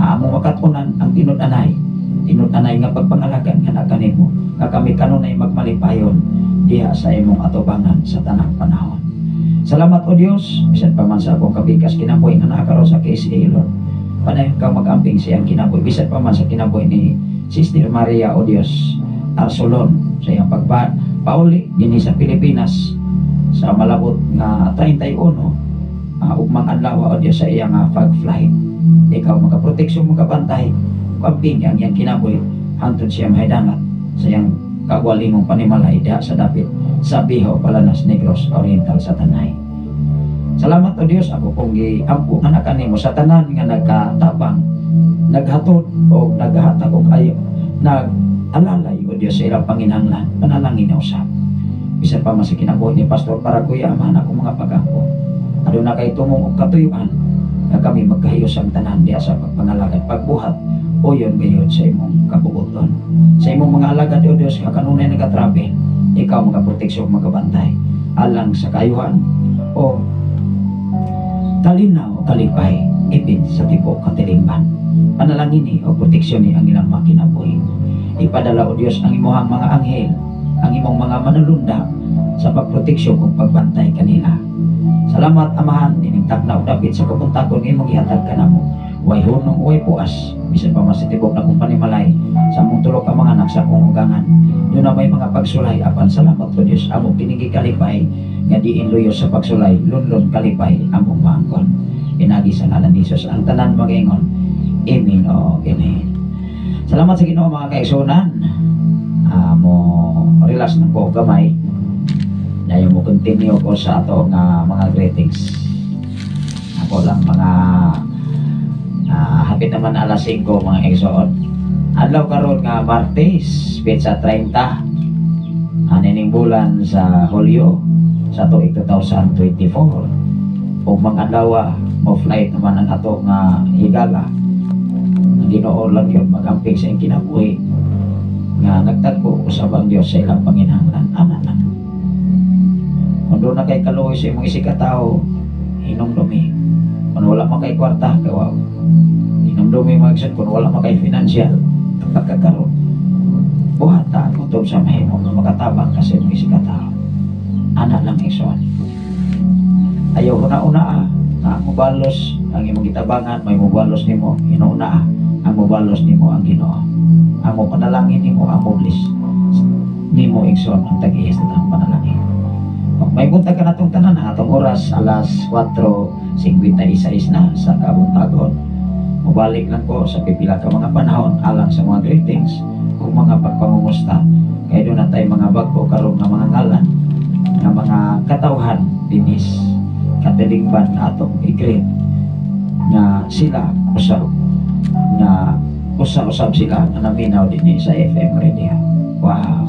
Amo makatunan ang tinud-anay, tinud-anay nga pagpangalagan nga nakanimo, nga kami kanunay magmalipayon diha sa imong atubangan sa tanang panahon. Salamat, O Dios, bisan pa man sa akong kabikas kinabuhi nga naa karon sa KSA, Lord. Padayon kang mag-amping sa iyang kinabuhi, bisan pa man sa kinabuhi ni Sister Maria, O Dios, Arsolon, sa iyang pagba pauli dinhi sa Pilipinas sa malabot nga 31 ugmang adlaw, O Dios, sa iyang pag-flight. Ikaw makaproteksyon, makabantay, amping ang iyang kinabuhi hangtod siya mahidangat sa iyang kagwalingong panimalay diha sa dapit sa Biho, Palanas, Negros Oriental sa Tanay. Salamat, O Dios, ako pong giampo nga nakanimo sa tanan nga nagkatabang, naghatod o naghatag og ayo, nag-alalay, O Dios, sa ilang panginahanglan. Panalangin na usab. Bisan pa man sa kinabuhi ni Pastor Paraguya, Amahan, akong mga pag-ampo. Aduna kay tumong og katuyuan nga kami magkahiyos ang tanan diha sa pagpangalagad, pagbuhat uyon gayud sa imong kabuoton. Sa imong mga alagad, O Dios, nga kanunay nagatravel, ikaw magaproteksyon, magabantay alang sa kayuhan o kalinaw, kalipay ipin sa tibuok katilingban. Panalangin ni o proteksyon ni ang ilang mga kinabuhi. Ipadala, O Dios, ang imuhang mga anghel, ang imong mga manulunda sa pagproteksyon ug pagbantay kanila. Salamat, Amahan, ining tagna og dapit sa kabuntagon nga imong gihatag kanamo. Way hunong, way puas, bisan pa man sa tibok na kong panimalay, sa among tulo ka mga anak, sa akong ugangan. Duna may mga pagsulay, apan salamat, O Dios, among pinigi kalipay nga diin luyo sa pagsulay, lunlon kalipay among maangkon. Pinagi sa ngalan ni Jesus ang tanan magaingon. Amen o amen. Salamat sa Ginoo, mga kaigsunan. Mo relax na ko gamay. Dayon mo continue ko sa ato nga mga greetings. Ako lang mga hapit naman alas 5, mga igsoon. Adlaw karon nga Martes, petsa 30 anining bulan sa Hulyo sa tuig 2024. Ug mga adlaw mo flight naman ang ato nga higala. Ang Ginoo lang yun magamping sa iyang kinabuhi nga nagtagpo usab ang Dios sa ilang panginahanglan. Ana lang. Kung duna kay kaluoy sa imong isigkatawo, hinumdumi. Kung wala man kay kwarta, kawaw. Hinumdumi, mga igsoon, kung wala man kay financial, pagkakaroon. Buhata ang kutob sa mahimo nga makatabang ka sa imong isigkatawo. Ana lang, igsoon. Ayaw huna-una nga ang mobalos ang imong gitabangan, may mobalos nimo, hinuuna ang mobalos nimo ang Ginoo. Ang mo panalangin nimo, ang mo bless nimo, igsoon, ang tag-iya sa tanang panalangin. May buntag ka natong tanan, atong oras alas 4:56 na sa kabuntagon. Mubalik lang ko sa pipila ka mga panahon alang sa mga greetings ug mga pagpangumusta. Kay duna tay mga bag-o karon nga mga ngalan. nga mga katawhan dinis katilingban nga atong i-greet nga sila usab na usa-usab sila nga naminaw dinhi sa FM radio. Wow.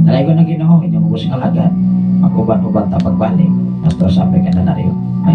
Dalaygon ang Ginoo, inyong ubos nga alagad. Mag-uban-uban ta pagbalik. Pastor Sape Candelario. May